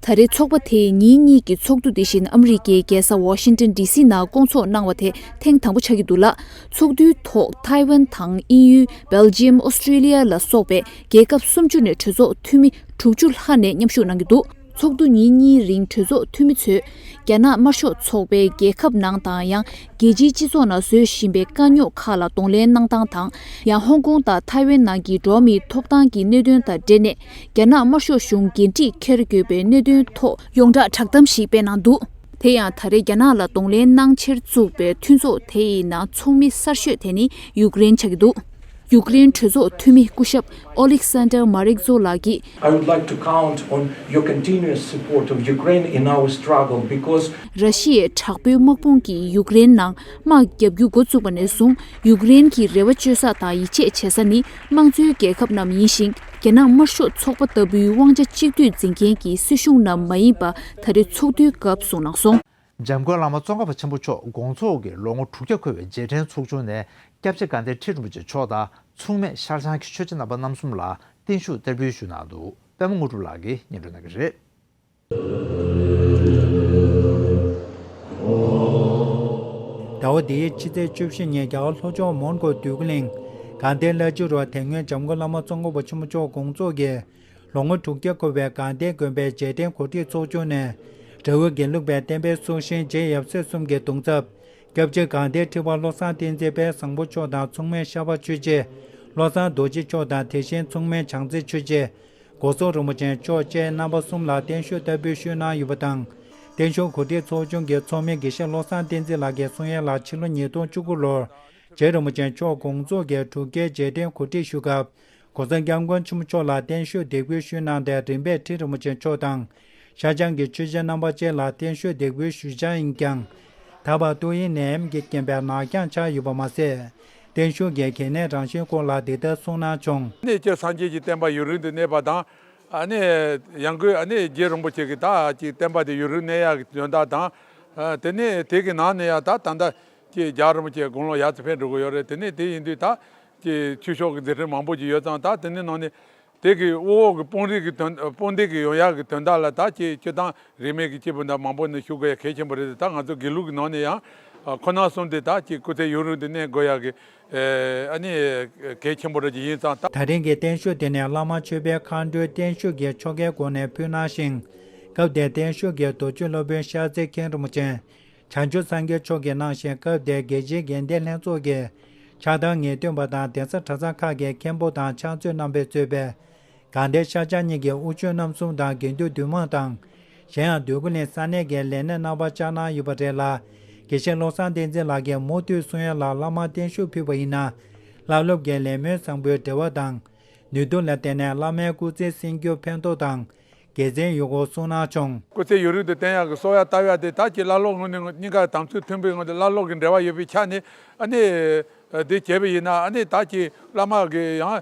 ད་རེས་ཚོགས་པ་དེས་ཉིན་གཉིས་ཀྱི་ཚོགས་འདུ་དེ་བཞིན་ཨ་མི་རི་ཀའི་རྒྱལ་ས་ཝ་ཤིང་ཏོན་ཌི་སི་ནང་བསྐོང་ཚོགས་གནང་བ་དེ་ཐེངས་དང་པོ་ཆགས་ཀྱི་འདུག་ལ། ཚོགས་འདུའི་ཐོག་ཐའེ་ཝན་དང་དབྱིན་ཡུལ། སྦེལ་ཇི་ཡམ། ཨོ་སི་ཀྲི་ལི་ཡ་ལ་སོགས་པའི་རྒྱལ་ཁབ་སུམ་ཅུ་ནས་གྲོས་ཚོགས་འཐུས་མི་དྲུག་ཅུ་ལྷག་ནས་མཉམ་ཞུགས་གནང་གི་འདུག་ཚོགས་འདུ་ཉིན་གཉིས་རིང་གྲོས་ཚོགས་འཐུས་མི་ཚོས་རྒྱ་ནག་དམར་ཤོག་ཚོགས་པས་རྒྱལ་ཁབ་ནང་དང་ཡང་རྒྱལ་སྤྱིའི་སྤྱི་ཚོགས་ནང་བཟོ་བཞིན་པའི་དཀའ་རྙོག་ཁག་ལ་གདོང་ལེན་གནང་སྟངས་དང་། ཡང་ཧོང་ཀོང་དང་ཐའེ་ཝན་ནང་གི་འགྲོ་བ་མིའི་ཐོབ་ཐང་གི་གནད་དོན་དང་འབྲེལ་ནས་རྒྱ་ནག་དམར་ཤོག་གཞུང་འགན་འཁྲི་འཁྱེར་དགོས་པའི་གནད་དོན་ཐོག་ཡོངས་གྲགས་བསྒྲགས་གཏམ་ཞིག་སྤེལ་གནང་འདུག་དེ་ཡང་ད་རེས་རྒྱ་ནག་ལ་གདོང་ལེན་གནང་ཕྱིར་བཙུགས་པའི་མཐུན་ཚོགས་དེ་ཡི་ནང་ཚོགས་མི་གསར་ཤོས་དེ་ནི་ཡུཀ་རེན་ཆགས་ཀྱི་འདུག་ཡུཀ་རེན་གྲོས་ཚོགས་འཐུས་མི་སྐུ་ཞབས་ཨོ་ལིག་སན་ཏར་མ་རིག་ཛོ་ལགས་ཀྱིས། I would like to count on your continuous support of Ukraine in our struggle, because ར་ཤི་ཡའི་དྲག་པོའི་དམག་དཔུང་གིས་ཡུཀ་རེན་ནང་དམག་རྒྱག་རྒྱུ་འགོ་བཙུགས་པ་ནས་བཟུང་། ཡུཀ་རེན་གྱི་རེ་བ་བཅོལ་ས་དང་ཡིད་ཆེས་བྱེད་ས་ནི་དམངས་གཙོའི་རྒྱལ་ཁབ་རྣམས་ཡིན་ཞིང་། རྒྱ་ནག་དམར་ཤོག་ཚོགས་པ་ལྟ་བུའི་དབང་ཆ་གཅིག་སྡུད་འཛིན་མཁན་གྱི་སྲིད་གཞུང་རྣམས་མ་ཡིན་པ་ད་རེས་ཚོགས་འདུའི་སྐབས་གསུངས་གནང་སོང་། འཇམ་མགོན་བླ་མ་ཙོང་ཁ་པ་ཆེན་པོ་མཆོག་དགོངས་རྫོགས་ཀྱི་ལོ་ངོ་དྲུག་བརྒྱ་འཁོར་བའི་རྗེས་དྲན་ཚོགས་ཆུང་ནས་སྐྱབས་རྗེ་དགའ་ལྡན་ཁྲི་རིན་པོ་ཆེ་མཆོག་དང་མཚུངས་མེད་ཤར་བྱང་གི་ཆོས་རྗེ་རྣམ་པ་རྣམ་གསུམ་ལ་བརྟན་བཞུགས་བསྟར་འབུལ་ཞུས་གནང་འདུག་པད་མ་དངོས་གྲུབ་ལགས་ཀྱིས་སྙན་སྒྲོན་གནང་གི་རེད། ཟླ་བ་འདིའི་ཕྱི་ཚེས་བཅུ་བཞི་ཉིན་རྒྱ་གར་ལྷོ་ཕྱོགས་མོན་གྷོ་འདོད་རྒུ་གླིང་དགའ་ལྡན་བླ་སྤྱི་རུ་དེ་སྔོན་འཇམ་མགོན་བླ་མ་ཙོང་ཁ་པ་ཆེན་པོ་མཆོག་དགོངས་རྫོགས་ཀྱི་ལོ་ངོ་དྲུག་བརྒྱ་འཁོར་བའི་དགའ་ལྡན་དགོན་པའི་རྗེས་དྲན་གོ་སྒྲིག་ཚོགས་ཆུང་ནས་དགྲ་བོའི་དགེ་ལུགས་པའི་བསྟན་པའི་སྲོག་ཤིང་རྗེ་ཡབ་སྲས་གསུམ་གྱི་གདུང་ཚབ། སྐྱབས་རྗེ་དགའ་ལྡན་ཁྲི་པ་བློ་བཟང་བསྟན་འཛིན་དཔལ་བཟང་པོ་མཆོག་དང་མཚུངས་མེད་ཤར་པ་ཆོས་རྗེ། བློ་བཟང་རྡོ་རྗེ་མཆོག་དང་དེ་བཞིན་མཚུངས་མེད་བྱང་རྩེ་ཆོས་རྗེ། སྒོ་རྫོགས་རིན་པོ་ཆེ་མཆོག་བཅས་རྣམ་པ་གསུམ་ལ་བརྟན་བཞུགས་བསྟར་འབུལ་ཞུས་གནང་ཡོད་པ་དང་། བརྟན་བཞུགས་གོ་སྒྲིག་ཚོགས་ཆུང་གི་ཚོགས་མི་དགེ་བཤེས་བློ་བཟང་བསྟན་འཛིན་ལགས་ཀྱིས་གསུང་ཡས་ལ་ཕྱི་ལོ་ཉིས་སྟོང་བཅུ་དགུ་ལོར་ རྗེ་རིན་པོ་ཆེ་མཆོག་དགོངས་རྫོགས་ཀྱི་གྲུབ་རྒྱལ་རྗེས་དྲན་གོ་སྒྲིག་ཞུ་སྐབས། གོང་ས་སྐྱབས་མགོན་ཆེན་པོ་མཆོག་ལ་བརྟན་བཞུགས་འདེགས་འབུལ་ཞུས་གནང་སྟེ། རིམ་པས་ཁྲི་རིན་པོ་ཆེ་མཆོག་དང་། ཤར་བྱང་གི་ཆོས་བྱེད་རྣམ་པ་ཅན་ལ་བརྟན་བཞུགས་འདེགས་འབུལ་ཞུ་འཆར་ཡིན་ཀྱང་། ད་བར་ཏོག་དབྱིབས་ནད་ཡམས་ཀྱི་རྐྱེན་པས་ནག་འགྱངས་ཆགས་ཡོད་པ་མ་ཟད། བརྟན་བཞུགས་ཀྱི་གལ་གནད་རང་བཞིན་སྐོར་ལ་འདི་ལྟར་གསུངས་གནང་བྱུང་། ནས་སྤྱིར་སངས་རྒྱས་ཀྱི་བསྟན་པ་ཡུན་རིང་དུ་གནས་པ་དང་། ཨ་ནི་ཡང་སྒོས་ཨ་ནི་རྗེ་རིན་པོ་ཆེ་གི་ད་ཅིག་བསྟན་པ་དེ་ཡུན་རིང་གནས་ཡག་གི་དོན་དག་དང་། ཨ་དེ་ནས་དེ་གི་ནང་ནས་ཡང་ད་ད་ལྟ་ཅིག་རྒྱལ་བ་རིན་པོ་ཆེ་དགུང་ལོ་ཡར་ཚེ་འཕེལ་འགྲོ་གི་ཡོད་རེད། དེ་ནས་དེ་ཡིན་དུས་ད་ཅིག་ཆོས་ཕྱོགས་ཀྱི་མཛད་འཕྲིན་མང་པོ་ཅིག་ཡོད་ཙང་། ད་དེ་ནས་ནང་ནས་དེ་གི་དབུ་འོག་གི་དཔུང་རིགས་ཀྱི་དོན་དཔུང་སྡེ་གི་ཡོང་ཡག་གི་དོན་དག་ལ་ད་ཅིག་སྤྱིར་བཏང་རིས་མེད་ཀྱི་སྐྱེས་བུ་དང་མང་པོ་ནས་ཞུ་དགོས་ཡ་གལ་ཆེན་པོ་རེད། ད་ང་ཚོ་དགེ་ལུགས་ཀྱི་ནང་ནས་ཡང་ཁོ་ན་གསུམ་དེ་ད་ཅིག་སྐུ་ཚེ་ཡུན་རིང་དུ་གནས་དགོས་ཡ་གི་ཨ་ནི་གལ་ཆེན་པོ་རེད་ཅིག་ཡིན་ཙང་། ད་ད་རིང་གི་བརྟན་བཞུགས་དེ་ནི་བླ་མ་མཆོད་པའི་མཁའ་འགྲོའི་བརྟན་བཞུགས་ཀྱི་ཆོ་གའི་སྒོ་ནས་ཕུལ་གནང་ཞིང་། སྐབས་དེར་བརྟན་བཞུགས་ཀྱི་མདོ་ཆོས་སློབ་དཔོན་ཤར་རྩེ་མཁན་རིན་པོ་ཆེ། བྱང་ཆུབ་སངས་རྒྱས་མཆོག་གིས་གནང་ཞིང་། སྐབས་དེར་རྒྱལ་སྤྱིའི་དགེ་ལྡན་ལྷན་ཚོགས་ཀྱི་ཕྱག་བསྟར་ངེས་སྟོན་པ་དང་། གདན་ས་གྲྭ་ཚང་ཁག་གི་མཁན་པོ་དང་ཕྱག་མཛོད་རྣམ་པས་གཙོས་པའི་དགའ་ལྡན་ཤར་བྱང་གཉིས་ཀྱི་དབུ་ཆོས་རྣམ་གསུམ་དང་དགེ་འདུན་འདུས་མང་དང་། གཞན་ཡང་འདོད་རྒུ་གླིང་ས་གནས་ཀྱི་ལས་སྣེ་རྣམ་པ་བཅར་གནང་ཡོད་པ་རེད་ལ། དགེ་བཤེས་བློ་བཟང་བསྟན་འཛིན་ལགས་ཀྱིས་མུ་མཐུད་གསུང་ཡག་ལ་བླ་མ་བརྟན་བཞུགས་ཕུལ་བ་ཡིན་ན། བླ་སློབ་ཀྱི་ལས་སྨོན་བཟང་པོའི་འབྲེལ་བ་དང་། ནུས་མཐུ་ལ་བརྟེན་ནས་བླ་མའི་སྐུ་ཚེ་བསྲིང་རྒྱུར་ཕན་ཐོགས་དང་དགེ་མཚན་ཡོད་སྐོར་གསུངས་གནང་བྱུང་། སྐུ་ཚེ་ཡུན་རིང་དུ་བརྟན་ཡག་གི་གསོལ་ཡ་བཏབ་ཡ་དེ་ད་ཅིག་བླ་སློབ་ངོས་ནས་གཉིས་ཀ་དམ་ཚིག་མཐུན་པའི་ངོས་ནས་བླ་སློབ་ཀྱི་འབྲེལ་བ་ཡོད་པའི་ཆ་ནས། ཨ་ནི་དེ་བྱས་པ་ཡིན་ན། ཨ་ནི་ད་ཅིག་བླ་མ་གི་ཡང་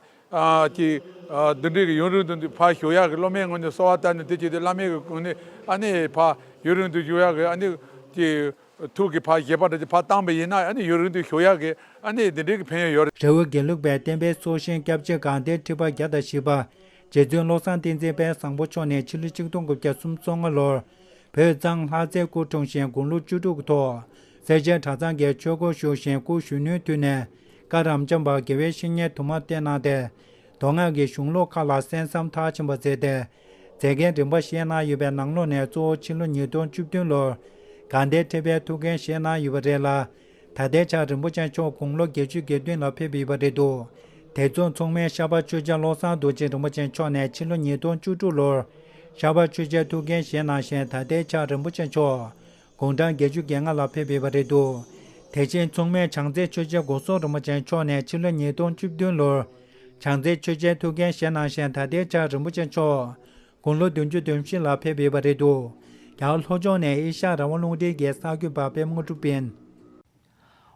ཅིག་འདི་འདྲའི་གི་ཡུན་རིང་དུ་ཕར་བཞུགས་ཡག་གི་སློབ་མའི་ངོས་ནས་གསོལ་བ་བཏབ་ནས། དེ་བྱས་ཏེ་བླ་མའི་གི་ངོས་ནས་ཨ་ནི་ཕར་ཡུན་རིང་དུ་བཞུགས་ཡག་གི་ཨ་ནི་ཅིག་ཐུགས་ཀྱི་ཕར་བཞེད་པ་འདྲ་ཅིག་ཕར་བཏང་པ་ཡིན་ན། ཨ་ནི་ཡུན་རིང་དུ་བཞུགས་ཡག་གི་ཨ་ནི་འདི་འདྲའི་གི་ཕན་ཡོན་ཡོད་རེད། རི་བོ་དགེ་ལུགས་པའི་བསྟན་པའི་སྲོག་ཤིང་སྐྱབས་རྗེ་དགའ་ལྡན་ཁྲི་པ་བརྒྱ་དང་བཞི་པ། རྗེ་བཙུན་བློ་བཟང་བསྟན་འཛིན་དཔལ་བཟང་པོ་མཆོག་ནི་ཕྱི་ལོ་ཆིག་སྟོང་དགུ་བརྒྱ་སུམ་ཅུ་སོ་ལྔ་ལོར་བོད་གཙང་ལྷ་རྩེར་སྐུ་འཁྲུངས་ཤིང་། དགུང་ལོ་བཅུ་དྲུག་གི་ཐོག་སེར་བྱེས་གྲྭ་ཚང་གི་ཆོས་སྒོར་ཞུགས་ཤིང་། སྐུ་གཞོན་ནུའི་དུས་ནས་བཀའ་རབ་འབྱམས་པ་དགེ་བའི་བཤེས་གཉེན་དུ་མར་བསྟེན་གནང་སྟེ། མདོ་སྔགས་ཀྱི་གཞུང་ལུགས་ཁག་ལ་གསན་བསམ་མཐར་ཕྱིན་པ་མཛད་དེ། མཛད་འགན་རིམ་པ་བཞེས་གནང་ཡོད་པའི་ནང་ལོགས་ནས་གཙོ་བོ་ཕྱི་ལོ་ཉིས་སྟོང་བཅུ་བདུན་ལོར་དགའ་ལྡན་ཁྲི་པའི་ཐུགས་འགན་བཞེས་གནང་ཡོད་པ་རེད་ལ། ད་ལྟའི་ཆར་རིན་པོ་ཆེ་མཆོག་དགུང་ལོ་བརྒྱད་ཅུ་གྱ་བདུན་ལ་ཕེབས་ཡོད་པ་རེད་འདུག་དེ་མཚུངས་མཚུངས་མེད་ཤར་པ་ཆོས་རྗེ་བློ་བཟང་རྡོ་རྗེ་རིན་པོ་ཆེ་མཆོག་ནས་ཕྱི་ལོ་ཉིས་སྟོང་བཅུ་དྲུག་ལོར་ཤར་པ་ཆོས་རྗེའི་ཐུགས་འགན་བཞེས་གནང་ཞིང་། ད་ལྟའི་ཆར་རིན་པོ་ཆེ་མཆོག་དགུང་གྲངས་བརྒྱད་ཅུ་གྱ་ལྔ་ལ་ཕེབས་ཡོད་པ་རེད་འདུག་དེ་བཞིན་མཚུངས་མེད་བྱང་རྩེ་ཆོས་རྗེ་སྒོ་གསུམ་རིན་པོ་ཆེ་མཆོག་ནས་ཕྱི་ལོ་ཉིས་སྟོང་བཅུ་བདུན་ལོར་བྱང་རྩེ་ཆོས་རྗེའི་ཐུགས་འགན་བཞེས་གནང་ཞིང་། ད་ལྟའི་ཆར་རིན་པོ་ཆེ་མཆོག་དགུང་ལོ་བདུན་ཅུ་དོན་བཞི་ལ་ཕེབས་ཡོད་པ་རེད་འདུག་རྒྱ་གར་ལྷོ་ཕྱོགས་ནས་ཨེ་ཤ་ཡ་རང་དབང་རླུང་འཕྲིན་གྱི་གསར་འགོད་པ་པད་མ་དངོས་གྲུབ་ཡིན།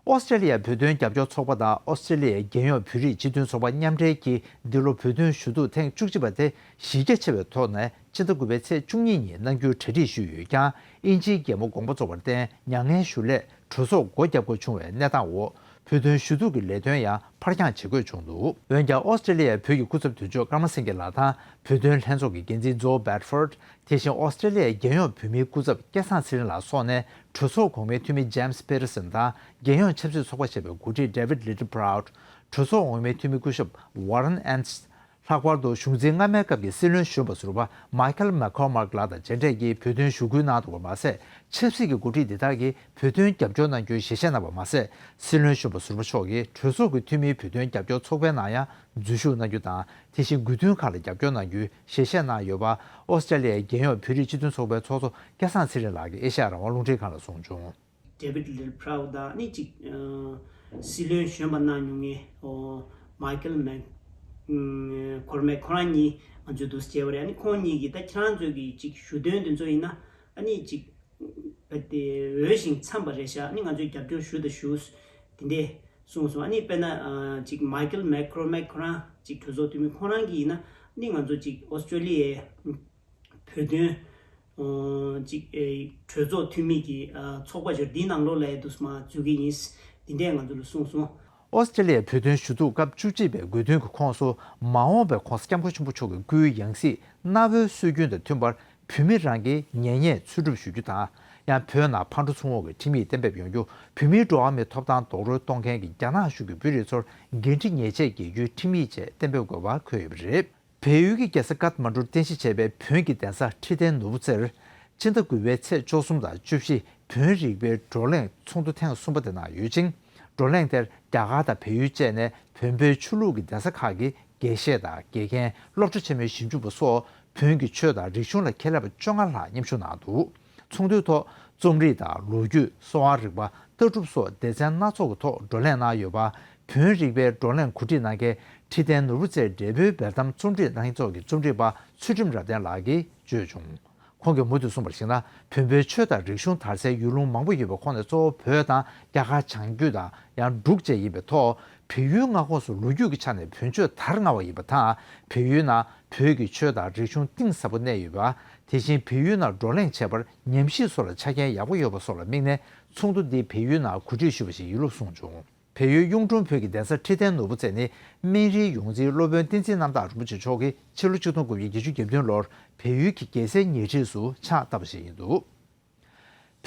ཨོ་སི་ཀྲེ་ལི་ཡ་བོད་དོན་རྒྱབ་སྐྱོར་ཚོགས་པ་དང་ཨོ་སི་ཀྲེ་ལི་ཡའི་རྒྱལ་ཡོངས་བོད་རིགས་སྤྱི་མཐུན་ཚོགས་པ་མཉམ་འབྲེལ་གྱིས་འདི་ལོ་བོད་དོན་ཞུ་གཏུག་ཐེངས་བཅུ་གཅིག་པ་དེ་གཞི་རྒྱ་ཆེ་བའི་ཐོག་ནས་ཕྱི་ཟླ་དགུ་པའི་ཚེས་བཅུ་གཉིས་ཉིན་གནང་རྒྱུའི་གྲ་སྒྲིག་ཞུས་ཡོད་ཀྱང་། དབྱིན་ཇིའི་རྒྱལ་མོ་དགོངས་པ་རྫོགས་པར་བརྟེན་མྱ་ངན་ཞུ་སླད་གྲོས་ཚོགས་སྒོ་བརྒྱབ་དགོས་བྱུང་བའི་གནས་སྟངས་འོག་བོད་དོན་ཞུ་གཏུག་གི་ལས་དོན་ཡང་ཕར་འགྱངས་བྱེད་དགོས་བྱུང་འདུག་འོན་ཀྱང་ཨོ་སི་ཀྲེ་ལི་ཡའི་བོད་ཀྱི་སྐུ་ཚབ་དོན་གཅོད་ཀརྨ་སེང་གེ་ལགས་དང་བོད་དོན་ལྷན་ཚོགས་ཀྱི་འགན་འཛིན་ཛོ་སྦེད་ཕོར་ཌི། དེ་བཞིན་ཨོ་སི་ཀྲེ་ལི་ཡའི་རྒྱལ་ཡོངས་བོད་མིའི་སྐུ་ཚབ་སྐལ་བཟང་ཚེ་རིང་ལགས་སོགས་ནས་གྲོས་ཚོགས་གོང་མའི་འཐུས་མི་ཇེམ་སི་པེ་ཏེར་སན་དང་རྒྱལ་ཡོངས་ཆབ་སྲིད་ཚོགས་པ་ཞེས་པའི་འགོ་ཁྲིད་ཌེ་ཝིད་ལི་ཏི་པྲའུ་ཌི། གྲོས་ཚོགས་འོག་མའི་འཐུས་མི་སྐུ་ཞབས་ཝ་རན་ཨན་སི། ལྷག་པར་དུ་གཞུང་འཛིན་སྔ་མའི་སྐབས་ཀྱི་སྲིད་བློན་གཞོན་པ་ཟུར་པ་མའི་ཁལ་མེག་ཁོར་མེག་ལགས་དང་མཇལ་འཕྲད་ཀྱིས་བོད་དོན་ཞུ་སྐུལ་གནང་འདུག་པ་མ་ཟད། ཆབ་སྲིད་ཀྱི་འགོ་ཁྲིད་འདི་དག་གིས་བོད་དོན་རྒྱབ་སྐྱོར་གནང་རྒྱུའི་ཞལ་བཞེས་གནང་བ་མ་ཟད། སྲིད་བློན་གཞོན་པ་ཟུར་པ་མཆོག་གིས་གྲོས་ཚོགས་ཀྱི་འཐུས་མིའི་བོད་དོན་རྒྱབ་སྐྱོར་ཚོགས་པའི་ནང་ཡང་འཛུལ་ཞུགས་གནང་རྒྱུ་དང་། དེ་བཞིན་དགོས་འདུན་ཁག་ལ་རྒྱབ་སྐྱོར་གནང་རྒྱུའི་ཞལ་བཞེས་གནང་ཡོད་པ། ཨོ་སི་ཀྲེ་ལི་ཡའི་རྒྱལ་ཡོངས་བོད་རིགས་སྤྱི་མཐུན་ཚོགས་པའི་ཚོགས་གཙོ་སྐལ་བཟང་ཚེ་རིང་ལགས་ཀྱིས་ཨེ་ཤ་ཡ་རང་དབང་རླུང་འཕྲིན་ཁང་ལ་གསུངས་བྱུང་། ཌེ་ཝིད་ལི་ཏི་པྲའུ་ཌི་དང་ནི་གཅིག་ཨ་སྲིད་བློན་གཞོན་པ་གནང་མྱོང་མཁན་ཨོ་མའི་ཁལ་མེག་ཨ་ཁོར་མེག་ཁོ་རང་གཉིས་ང་ཚོས་འདུག་སེ་མཇལ་བ་རེད། ཨ་ནི་ཁོང་གཉིས་ཀྱིས་ད་ཁྱེད་རང་ཚོའི་གི་གཅིག་ཞུ་དོན་དེ་ཚོ་ཡིན་ན་ཨ་ནི་གཅིག་རྦད་དེ་འོས་ཤིང་འཚམས་པ་རེད་ཤག་ཨ་ནི་ང་ཚོས་རྒྱབ་སྐྱོར་ཞུ་དང་ཞུ། དེ་འདྲས་གསུངས་སོང་། ཨ་ནི་དཔེར་ན་ཨ་གཅིག་མའི་ཁལ་མེག་ཁོར་མེག་ཁོ་རང་གཅིག་གྲོས་ཚོགས་འཐུས་མི་ཁོང་རང་གིས་ཡིན་ན་ཨ་ནི་ང་ཚོ་གཅིག་ཨོ་སི་ཀྲེ་ལི་ཡའི་བོད་དོན་ཨོ་གཅིག་ཨེ་གྲོས་ཚོགས་འཐུས་མི་གི་ཨ་ཚོགས་པ་ཞིག་འདིའི་ནང་ལོགས་ལ་ཡ་འདུག་སེ་མར་འཛུལ་གྱི་ཡིན། འདི་འདྲས་ང་ཚོ་ལ་གསུངས་སོང་། ཨོ་སི་ཀྲེ་ལི་ཡའི་བོད་དོན་ཞུ་གཏུག་སྐབས་བཅུ་གཅིག་པའི་དགོས་འདུན་གྱི་ཁོངས་སུ་མ་འོངས་པའི་༸གོང་ས་༸སྐྱབས་མགོན་ཆེན་པོ་མཆོག་གི་སྐུའི་ཡང་སྲིད་གནའ་བོའི་སྲོལ་རྒྱུན་དང་མཐུན་པར་བོད་མི་རང་གིས་ཉེ་ཉེས་འཚོལ་སྒྲུབ་ཞུ་རྒྱུ་དང་། ཡང་བོད་ནང་ཕར་འགྲོ་ཚུར་འོང་གི་ཁྲིམས་ཡིག་གཏན་འབེབས་ཡོང་རྒྱུ། བོད་མིའི་འགྲོ་བ་མིའི་ཐོབ་ཐང་རྡོག་རོལ་གཏོང་མཁན་གྱི་རྒྱ་ནག་གཞུང་གི་དཔོན་རིགས་ཚོར་འགན་འཁྲི་ཉེས་ཆད་འགེལ་རྒྱུའི་ཁྲིམས་ཡིག་བཅས་གཏན་འབེབས་དགོས་པ་འཁོད་ཡོད་པ་རེད། བལ་ཡུལ་གྱི་རྒྱལ་ས་ཀཏ་མན་གྲུར་རྟེན་གཞི་བྱས་པའི་བོན་གྱི་གདན་ས་ཁྲི་བརྟན་ནོར་བུ་རྩེར། སྤྱི་ཟླ་དགུ་པའི་ཚེས་བཅུ་གསུམ་དང་བཅུ་བཞི་བོན་རིག་པའི་བགྲོ་གླེང་ཚོགས་འདུ་ཐེངས་གསུམ་པ་དེ་གནང་ཡོད་ཅིང་། བགྲོ་གླེང་དེར་རྒྱ་གར་དང་བལ་ཡུལ་བཅས་ནས་བོན་པོའི་ཆོས་ལུགས་ཀྱི་གདན་ས་ཁག་གི་དགེ་བཤེས་དང་དགེ་རྒན། སློབ་གྲྭ་ཆེན་མོའི་ཞིབ་འཇུག་པ་སོགས་བོན་གྱི་ཆོས་དང་རིག་གཞུང་ལ་མཁས་པ་བཅོ་ལྔ་ལྷག་མཉམ་ཞུགས་གནང་འདུག་ཚོགས་འདུའི་ཐོག་རྩོམ་རིག་དང་ལོ་རྒྱུས། གསོ་བ་རིག་པ། ལྟ་གྲུབ་སོགས་སྡེ་ཚན་སྣ་ཚོགས་ཀྱི་ཐོག་བགྲོ་གླེང་གནང་ཡོད་པ། བོན་རིག་པའི་བགྲོ་གླེང་གོ་སྒྲིག་གནང་མཁན་ཁྲི་བརྟན་ནོར་བུ་རྩེ་བགྲེས་པོའི་འབེལ་གཏམ་རྩོམ་སྒྲིག་གནང་མཁན་ཚོགས་ཀྱི་རྩོམ་སྒྲིག་པ་ཚུལ་ཁྲིམས་རབ་བརྟན་ལགས་ཀྱིས་བརྗོད་བྱུང་། ཁོང་གིས་མུ་མཐུད་གསུངས་པར་གཞིགས་ན། བོན་པོའི་ཆོས་དང་རིག་གཞུང་དར་སའི་ཡུལ་ལུང་མང་པོ་ཡོད་པའི་ཁོངས་ནས་གཙོ་བོ་བོད་དང་རྒྱ་གར་བྱང་རྒྱུད་དང་ཡང་འབྲུག་བཅས་ཡིན་པའི་ཐོག་བལ་ཡུལ་མངའ་ཁོངས་སུ་ལོ་རྒྱུས་ཀྱི་ཆ་ནས་བོན་ཆོས་དར་སྔ་བ་ཡིན་པ་དང་། བལ་ཡུལ་ནང་བོད་ཀྱི་ཆོས་དང་རིག་གཞུང་གཏིང་ཟབ་པོ་གནས་ཡོད་པ། དེ་བཞིན་བལ་ཡུལ་ནང་བགྲོ་གླེང་བྱས་པར་ཉམས་ཞིབ་སོགས་ལ་ཆ་རྐྱེན་ཡག་པོ་ཡོད་པ་སོགས་ལ་དམིགས་ནས། ཚོགས་འདུ་འདི་བལ་ཡུལ་ནང་གོ་སྒྲིག་ཞུས་པ་ཞིག་ཡིན་ལུགས་གསུངས་བྱུང་། བལ་ཡུལ་གཡུང་དྲུང་བོན་གྱི་གདན་ས་ཁྲི་བརྟན་ནོར་བུ་རྩེ་ནི། སྨན་རིའི་ཡོངས་འཛིན་སློབ་དཔོན་བསྟན་འཛིན་རྣམ་དག་རིན་པོ་ཆེ་མཆོག་གིས་ཕྱི་ལོ་ཆིག་སྟོང་དགུ་བརྒྱ་བརྒྱད་ཅུ་གྱ་བདུན་ལོར་བལ་ཡུལ་གྱི་རྒྱལ་སའི་ཉེ་འཁྲིས་སུ་ཕྱག་བཏབ་པ་ཞིག་ཡིན་འདུག་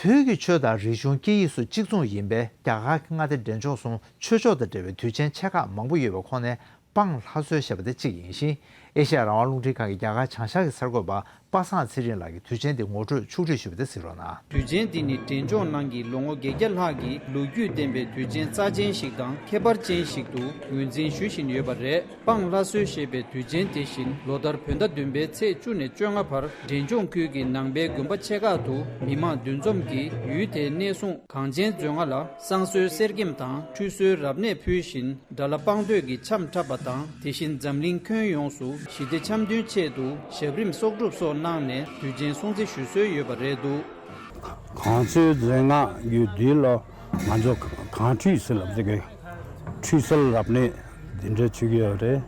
བོད་ཀྱི་ཆོས་དང་རིག་གཞུང་སྐད་ཡིག་སོགས་གཅིག་མཚུངས་ཡིན་པའི་རྒྱ་གར་གྱི་མངའ་སྡེ་འབྲས་ལྗོངས་སུ་ཆོས་ཕྱོགས་དང་འབྲེལ་བའི་དུས་ཆེན་ཆེ་ཁག་མང་པོ་ཡོད་པའི་ཁོངས་ནས། སྤང་ལྷ་གསོལ་ཞེས་པ་དེ་གཅིག་ཡིན་ཞིང་། ཨེ་ཤེ་ཡ་རང་དབང་རླུང་འཕྲིན་ཁང་གི་རྒྱ་གར་བྱང་ཤར་གྱི་གསར་འགོད་པ་པ་སངས་ཚེ་རིང་ལགས་ཀྱིས་དུས་ཆེན་འདི་ངོ་སྤྲོད་ཕྱོགས་བསྒྲིགས་ཞུས་པ་དེ་གཟིགས་རོགས་གནང་། དུས་ཆེན་འདི་ནི་འབྲས་ལྗོངས་ནང་གི་ལོ་ངོ་བརྒྱད་བརྒྱ་ལྷག་གི་ལོ་རྒྱུས་ལྡན་པའི་དུས་ཆེན་རྩ་ཆེན་ཞིག་དང་ཁྱད་པར་ཅན་ཞིག་ཏུ་ངོས་འཛིན་ཞུ་བཞིན་ཡོད་པ་རེད། སྤང་ལྷ་གསོལ་ཞེས་པའི་དུས་ཆེན་དེ་བཞིན་ལོ་ལྟར་བོད་ཟླ་བདུན་པའི་ཚེས་བཅུ་ནས་བཅོ་ལྔ་བར་འབྲས་ལྗོངས་ཁུལ་གྱི་ནང་པའི་དགོན་པ་ཆེ་ཁག་ཏུ་མི་མང་འདུ་འཛོམས་ཀྱིས་ཡུལ་དེའི་གནས་སྲུང་གངས་ཅན་མཛོད་ལྔ་ལ་བསང་གསོལ་གསེར་སྐྱེམས་དང་ཁྲུས་གསོལ་རབ་གནས་ཕུལ་བཞིན། དགྲ་ལྷ་དཔང་བསྟོད་ཀྱི་འཆམ་འཁྲབ་པ་དང་། དེ་བཞིན་འཛམ་གླིང་ཁྱོན་ཡོངས་སུ་ཞི་བདེ་འཆམ་མཐུན་ཆེད་དུ་ཞབས་རིམ་གསོག་སྒྲུབ་སོགས་གནང་ནས་དུས་ཆེན་སྲུང་བརྩི་ཞུ་སྲོལ་ཡོད་པ་རེད་འདུག་གངས་ཅན་མཛོད་ལྔ་ཡུལ་འདི་ལ་ང་ཚོ་གངས་ཁྲུས་ཟེར་ལབ་དེ་གའི་ཁྲུས་གསོལ་རབ་གནས་འདི་འདྲ་བྱེད་ཀྱི་ཡོད་རེད།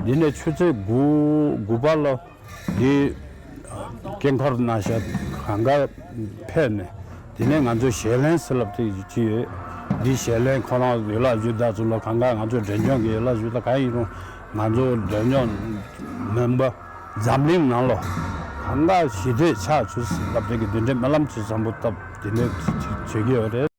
འདི་ནས་ཆུ་ཚོད་དགུ་དགུ་པ་ལ། དེ་སྐྱེ་འཁོར་ནང་བཞིན་གང་ག་ཕེབས་ནས། དེ་ནས་ང་ཚོ་ཞལ་ལེན་ཟེར་ལབ་དེ་ཅི་ཡོད། འདི་ཞལ་ལེན་ཁོ་རང་ཡུལ་ལྷ་གཞུང་དང་ཚོ་ལ་གང་ག་ང་ཚོ་འབྲས་ལྗོངས་ཀྱི་ཡུལ་ལྷ་གཞུང་དང་གང་ཡིན་རུང་ང་ཚོ་འབྲས་ལྗོངས་མིན་པ་འཛམ་གླིང་ནང་ལ་གང་ག་ཞི་བདེ་ཆགས་བཅུག་ཟེར་ལབ་དེ་གི་འདི་འདྲའི་སྨོན་ལམ་ཅི་བཟང་པོ་བཏབ་དེ་འདྲའི་བྱེད་ཀྱི་ཡོད་རེད།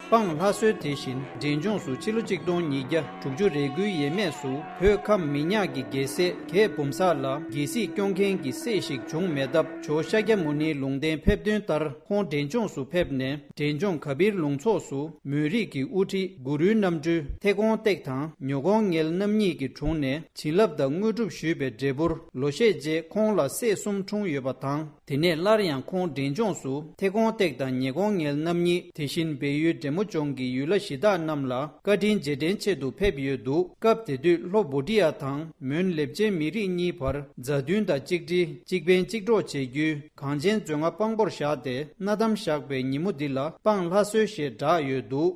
སྤང་ལྷ་གསོལ་དེ་བཞིན་འབྲས་ལྗོངས་སུ་ཕྱི་ལོ་གཅིག་སྟོང་ཉིས་བརྒྱ་དྲུག་ཅུ་རེ་དགུའི་ཡས་མས་སུ་བོད་ཁམས་མི་ཉག་གི་རྒྱལ་སྲས་གྱད་འབུམ་ས་ལ་རྒྱལ་སྲིད་སྐྱོང་མཁན་གྱི་སྲས་ཤིག་བྱུང་མེད་སྟབས་ཇོ་ཤཱཀྱ་མུ་ནེའི་ལུང་བསྟན་ཕེབས་དོན་ལྟར་ཁོང་འབྲས་ལྗོངས་སུ་ཕེབས་ནས། འབྲས་ལྗོངས་ག་བིར་ལུང་ཚོགས་སུ་མོན་རིགས་ཀྱི་དབུ་ཁྲིད་གུ་རུའི་རྣམ་སྤྲུལ་ཐེ་གོང་བརྟེགས་དང་ཉོ་གོང་ངེལ་རྣམ་གཉིས་ཀྱི་དྲུང་ནས་བྱིན་རླབས་དང་དངོས་གྲུབ་ཞུས་པའི་འབྲས་བུར་ལོ་ཤས་རྗེས་ཁོང་ལ་སྲས་གསུམ་འཁྲུངས་ཡོད་པ་དང་། དེ་ནས་སླར་ཡང་ཁོང་འབྲས་ལྗོངས་སུ་ཐེ་གོང་བརྟེགས་དང་ཉེ་གོང་ངེལ་རྣམ་གཉིས། དེ་བཞིན་བལ་ཡུལ་འབྲས་མོ་ལྗོངས་ཀྱི་ཡུལ་ལྷ་གཞི་བདག་རྣམས་ལ་བཀའ་དྲིན་རྗེས་དྲན་ཆེད་དུ་ཕེབས་ཡོད་འདུག་སྐབས་དེ་དུས་ལྷོ་བྷོ་ཊི་ཡ་དང་མོན་ལེབ་ཅན་མི་རིགས་གཉིས་བར་མཛའ་མཐུན་དང་གཅིག་སྒྲིལ་གཅིག་ཕན་གཅིག་གྲོགས་བྱེད་རྒྱུའི་གངས་ཅན་མཛོད་ལྔ་དཔང་པོར་བཞག་སྟེ་གནའ་གཏམ་བཞག་པའི་ཉིན་མོ་འདི་ལ་སྤང་ལྷ་གསོལ་ཞེས་གྲགས་ཡོད་འདུག་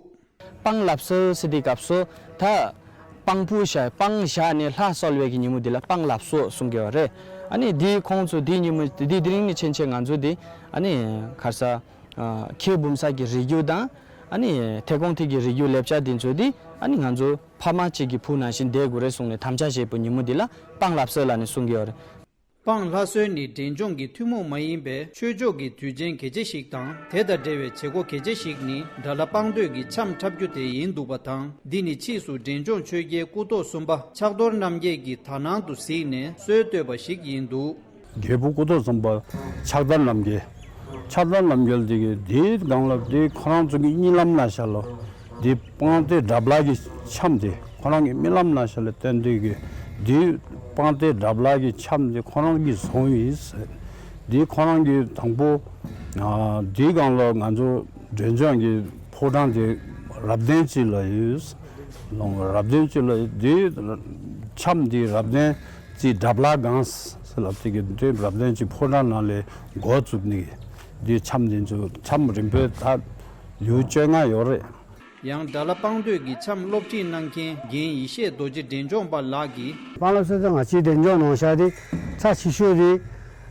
སྤང་ལྷ་གསོལ་ཟེར་དུས་སྐབས་སུ་ད་སྤང་པོ་བཞག་སྤང་བཞག་ནས་ལྷ་གསོལ་བའི་གི་ཉིན་མོ་འདི་ལ་སྤང་ལྷ་གསོལ་གསུང་གི་ཡོད་རེད། ཨ་ནི་འདིའི་ཁོང་ཚོ་འདིའི་ཉིན་མོ་འདི་དེ་རིང་ནི་ཕྱིན་ཆད་ང་ཚོ་འདི་ཨ་ནི་ག་རེ་ཟེར་ཨ་གྱད་འབུམ་ས་གི་རིགས་རྒྱུད་དང་ཨ་ནི་ཐེ་གོང་ཐིག་གི་རིགས་རྒྱུད་ལེབ་ཅ་འདི་ཚོ་འདི་ཨ་ནི་ང་ཚོ་ཕ་མ་གཅིག་གི་བུ་ནང་བཞིན་བསྡད་དགོས་རེད་གསུངས་ནས་དམ་བཅའ་བཞེས་པའི་ཉིན་མོ་འདི་ལ་སྤང་ལྷ་གསོལ་ལབ་ནས་གསུང་གི་ཡོད་རེད། སྤང་ལྷ་གསོལ་ནི་འབྲས་ལྗོངས་ཀྱི་ཐུན་མོང་མ་ཡིན་པའི་ཆོས་ཕྱོགས་ཀྱི་དུས་ཆེན་གལ་ཆེ་ཞིག་དང་། དེ་དང་འབྲེལ་བའི་བྱེད་སྒོ་གལ་ཆེ་ཞིག་ནི་དགྲ་ལྷ་དཔང་བསྟོད་ཀྱི་འཆམ་འཁྲབ་རྒྱུ་དེ་ཡིན་འདུག་པ་དང་། འདི་ནི་ཕྱིས་སུ་འབྲས་ལྗོངས་ཆོས་རྒྱལ་སྐུ་ཐོག་གསུམ་པ་ཕྱག་རྡོར་རྣམ་རྒྱལ་གྱིས་དག་སྣང་དུ་གཟིགས་ནས་སྲོལ་བཏོད་པ་ཞིག་ཡིན་འདུག་རྒྱལ་པོ་སྐུ་ཐོག་གསུམ་པ་ཕྱག་རྡོར་རྣམ་རྒྱལ། ཕྱག་རྡོར་རྣམ་རྒྱལ་དེ་གིས་དེའི་སྒང་ལ་དེ་ཁོ་རང་ཚོ་གི་གཉིད་ལམ་ན་ཤ་ལོ། དེ་སྤང་རྟའི་དགྲ་ལྷ་གི་འཆམ་དེ་ཁོ་རང་གི་རྨི་ལམ་ན་ཤ་ལ་བསྟན་དུས་ཀྱི་དེ་སྤང་རྟའི་དགྲ་ལྷ་གི་འཆམ་དེ་ཁོ་རང་གིས་བཟུང་ཡིན་ཟེར། དེ་ཁོ་རང་གིས་དང་པོ་ཨ་དེའི་སྒང་ལ་ང་ཚོ་འབྲས་ལྗོངས་ཀྱི་ཕོ་བྲང་དེ་རབ་བརྟན་ཅིག་ལ་ཡོད། ལོང་རབ་བརྟན་ཅིག་ལ་ཡོད། དེ་འཆམ་དེ་རབ་བརྟན་ཅིག་དགྲ་ལྷ་སྒང་ཟེར་ལབ་དེ་གི་དེ་རབ་བརྟན་ཅིག་ཕོ་བྲང་ནང་ལ་འགོ་བཙུགས་ནས་དེ་འཆམ་དེ་ཚོ་འཆམ་རིམ་པས་ད་ལེའུ་བཅོ་ལྔ་ཡོད་རེད། ཡང་དགྲ་ལྷ་དཔང་བསྟོད་ཀྱི་འཆམ་སློབ་ཁྲིད་གནང་མཁན་རྒན་ཡེ་ཤེས་རྡོ་རྗེ་འབྲས་ལྗོངས་པ་ལགས་ཀྱིས། སྤང་ལྷ་གསོལ་ཟེར་ང་ཚོའི་འབྲས་ལྗོངས་ནང་ཤར་དེ་ཚ་ཆེ་ཤོས་རེད།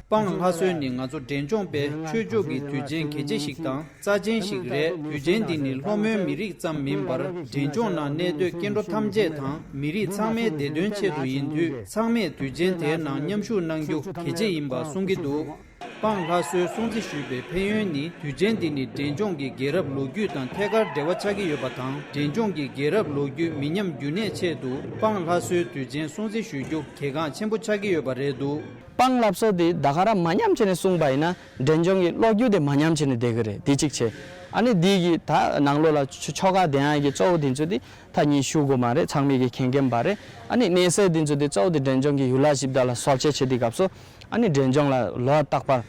སྤང་ལྷ་གསོལ་ནི་ང་ཚོ་འབྲས་ལྗོངས་པའི་ཆོས་ཕྱོགས་ཀྱི་དུས་ཆེན་གལ་ཆེ་ཞིག་དང་རྩ་ཆེན་ཞིག་རེད། དུས་ཆེན་འདི་ནི་ལྷོ་མོན་མི་རིགས་ཙམ་མིན་པར་འབྲས་ལྗོངས་ནང་གནས་སྡོད་སྐྱེ་འགྲོ་ཐམས་ཅད་དང་མི་རིགས་ཚང་མའི་བདེ་དོན་ཆེད་དུ་ཡིན་དུས་ཚང་མས་དུས་ཆེན་དེའི་ནང་མཉམ་ཞུགས་གནང་རྒྱུ་གལ་ཆེ་ཡིན་པ་གསུང་གི་འདུག་སྤང་ལྷ་གསོལ་སྲུང་བརྩི་ཞུས་པའི་ཕན་ཡོན་ནི། དུས་ཆེན་འདི་ནི་འབྲས་ལྗོངས་ཀྱི་རྒྱལ་རབས་ལོ་རྒྱུས་དང་ཐད་ཀར་འབྲེལ་བ་ཆགས་ཀྱི་ཡོད་པ་དང་། འབྲས་ལྗོངས་ཀྱི་རྒྱལ་རབས་ལོ་རྒྱུས་མི་ཉམས་རྒྱུན་གནས་ཆེད་དུ་སྤང་ལྷ་གསོལ་དུས་ཆེན་སྲུང་བརྩི་ཞུ་རྒྱུ་གལ་འགངས་ཆེན་པོ་ཆགས་ཀྱི་ཡོད་པ་རེད་འདུག་སྤང་ལྷ་གསོལ་འདི་ད་ག་རང་མ་ཉམས་བྱས་ནས་གསུངས་པ་ཡིན་ན་འབྲས་ལྗོངས་ཀྱི་ལོ་རྒྱུས་དེ་མ་ཉམས་བྱས་ནས་བསྡད་ཀྱི་རེད། དེ་གཅིག་བྱས། ཨ་ནི་འདི་གི་ད་ནང་ལོགས་ལ་ཆོ་ཆོ་ག་ལྡན་ཡག་གི་གཙོ་བོ་དེ་ཚོ་དེ་ད་ངས་ཞུ་དགོས་མ་རེད། ཚང་མས་ཀྱི་མཁྱེན་མཁྱེན་པ་རེད། ཨ་ནི་གནས་སའི་དེ་ཚོ་དེ་གཙོ་བོ་དེ་འབྲས་ལྗོངས་ཀྱི་ཡུལ་ལྷ་གཞི་བདག་ལ་གསོལ་ཆས་བྱེད་དུས་སྐབས་སུ་ཨ་ནི་འབྲས་ལྗོངས་ལ་ལོ་རྟག་པར་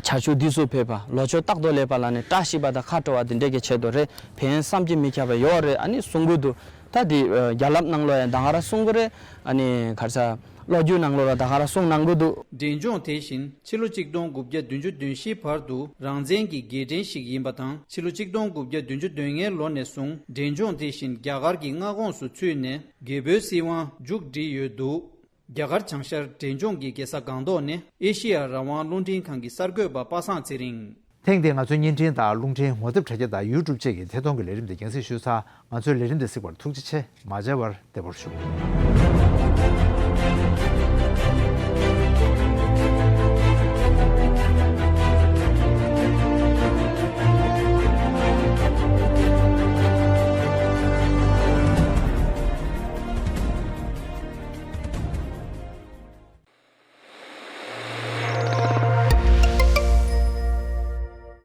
བྱ་ཕྱུགས་འདི་ཚོ་ཕེབས་པ་ལོ་ཆོས་རྟག་ཏུ་ལེགས་པ་ལ་ནི་བཀྲ་ཤིས་པ་དང་ཁ་དྲོ་བ་འདི་འདྲས་ཀྱི་ཆེད་དུ་རེད། ཕན་ཡོན་བསམ་གྱིས་མི་ཁྱབ་པ་ཡོད་རེད། ཨ་ནི་གསུང་གི་འདུག་ད་འདི་ཨ་རྒྱ་ལབ་ནང་ལོགས་ཡང་ད་ག་རང་གསུང་གི་རེད། ཨ་ནི་ག་རེ་ཟེར། ལོ་རྒྱུས་ནང་ལོགས་ལ་ད་ག་རང་གསུང་གནང་གི་འདུག་འབྲས་ལྗོངས་དེ་བཞིན་ཕྱི་ལོ་ཆིག་སྟོང་དགུ་བརྒྱ་བདུན་ཅུ་དོན་བཞི་བར་དུ་རང་བཙན་གྱི་རྒྱལ་ཕྲན་ཞིག་ཡིན་པ་དང་། ཕྱི་ལོ་ཆིག་སྟོང་དགུ་བརྒྱ་བདུན་ཅུ་དོན་ལྔའི་ལོ་ནས་བཟུང་འབྲས་ལྗོངས་དེ་བཞིན་རྒྱ་གར་གྱི་མངའ་ཁོངས་སུ་ཚུད་ནས་རྒྱལ་པོའི་སྲིད་དབང་མཇུག་བསྒྲིལ་ཡོད་འདུག་རྒྱ་གར་བྱང་ཤར་འབྲས་ལྗོངས་ཀྱི་རྒྱལ་ས་སྒང་ཏོག་ནི་ཨེ་ཤི་ཡ་རང་དབང་རླུང་འཕྲིན་ཁང་གི་གསར་འགོད་པ་པ་སངས་ཚེ་རིང་། ཐེངས་འདིའི་ང་ཚོའི་བརྙན་འཕྲིན་དང་རླུང་འཕྲིན་ངོ་དེབ་དྲ་རྒྱ་དང་ཡུ་ཊུབ་བཅས་ཀྱི་ཐད་གཏོང་གི་ལས་རིམ་འདི་རྒྱང་སྲིང་ཞུས་ཚར། ང་ཚོའི་ལས་རིམ་འདི་གཟིགས་པར་ཐུགས་རྗེ་ཆེ། མ་མཇལ་བར་བདེ་པོར་བཞུགས།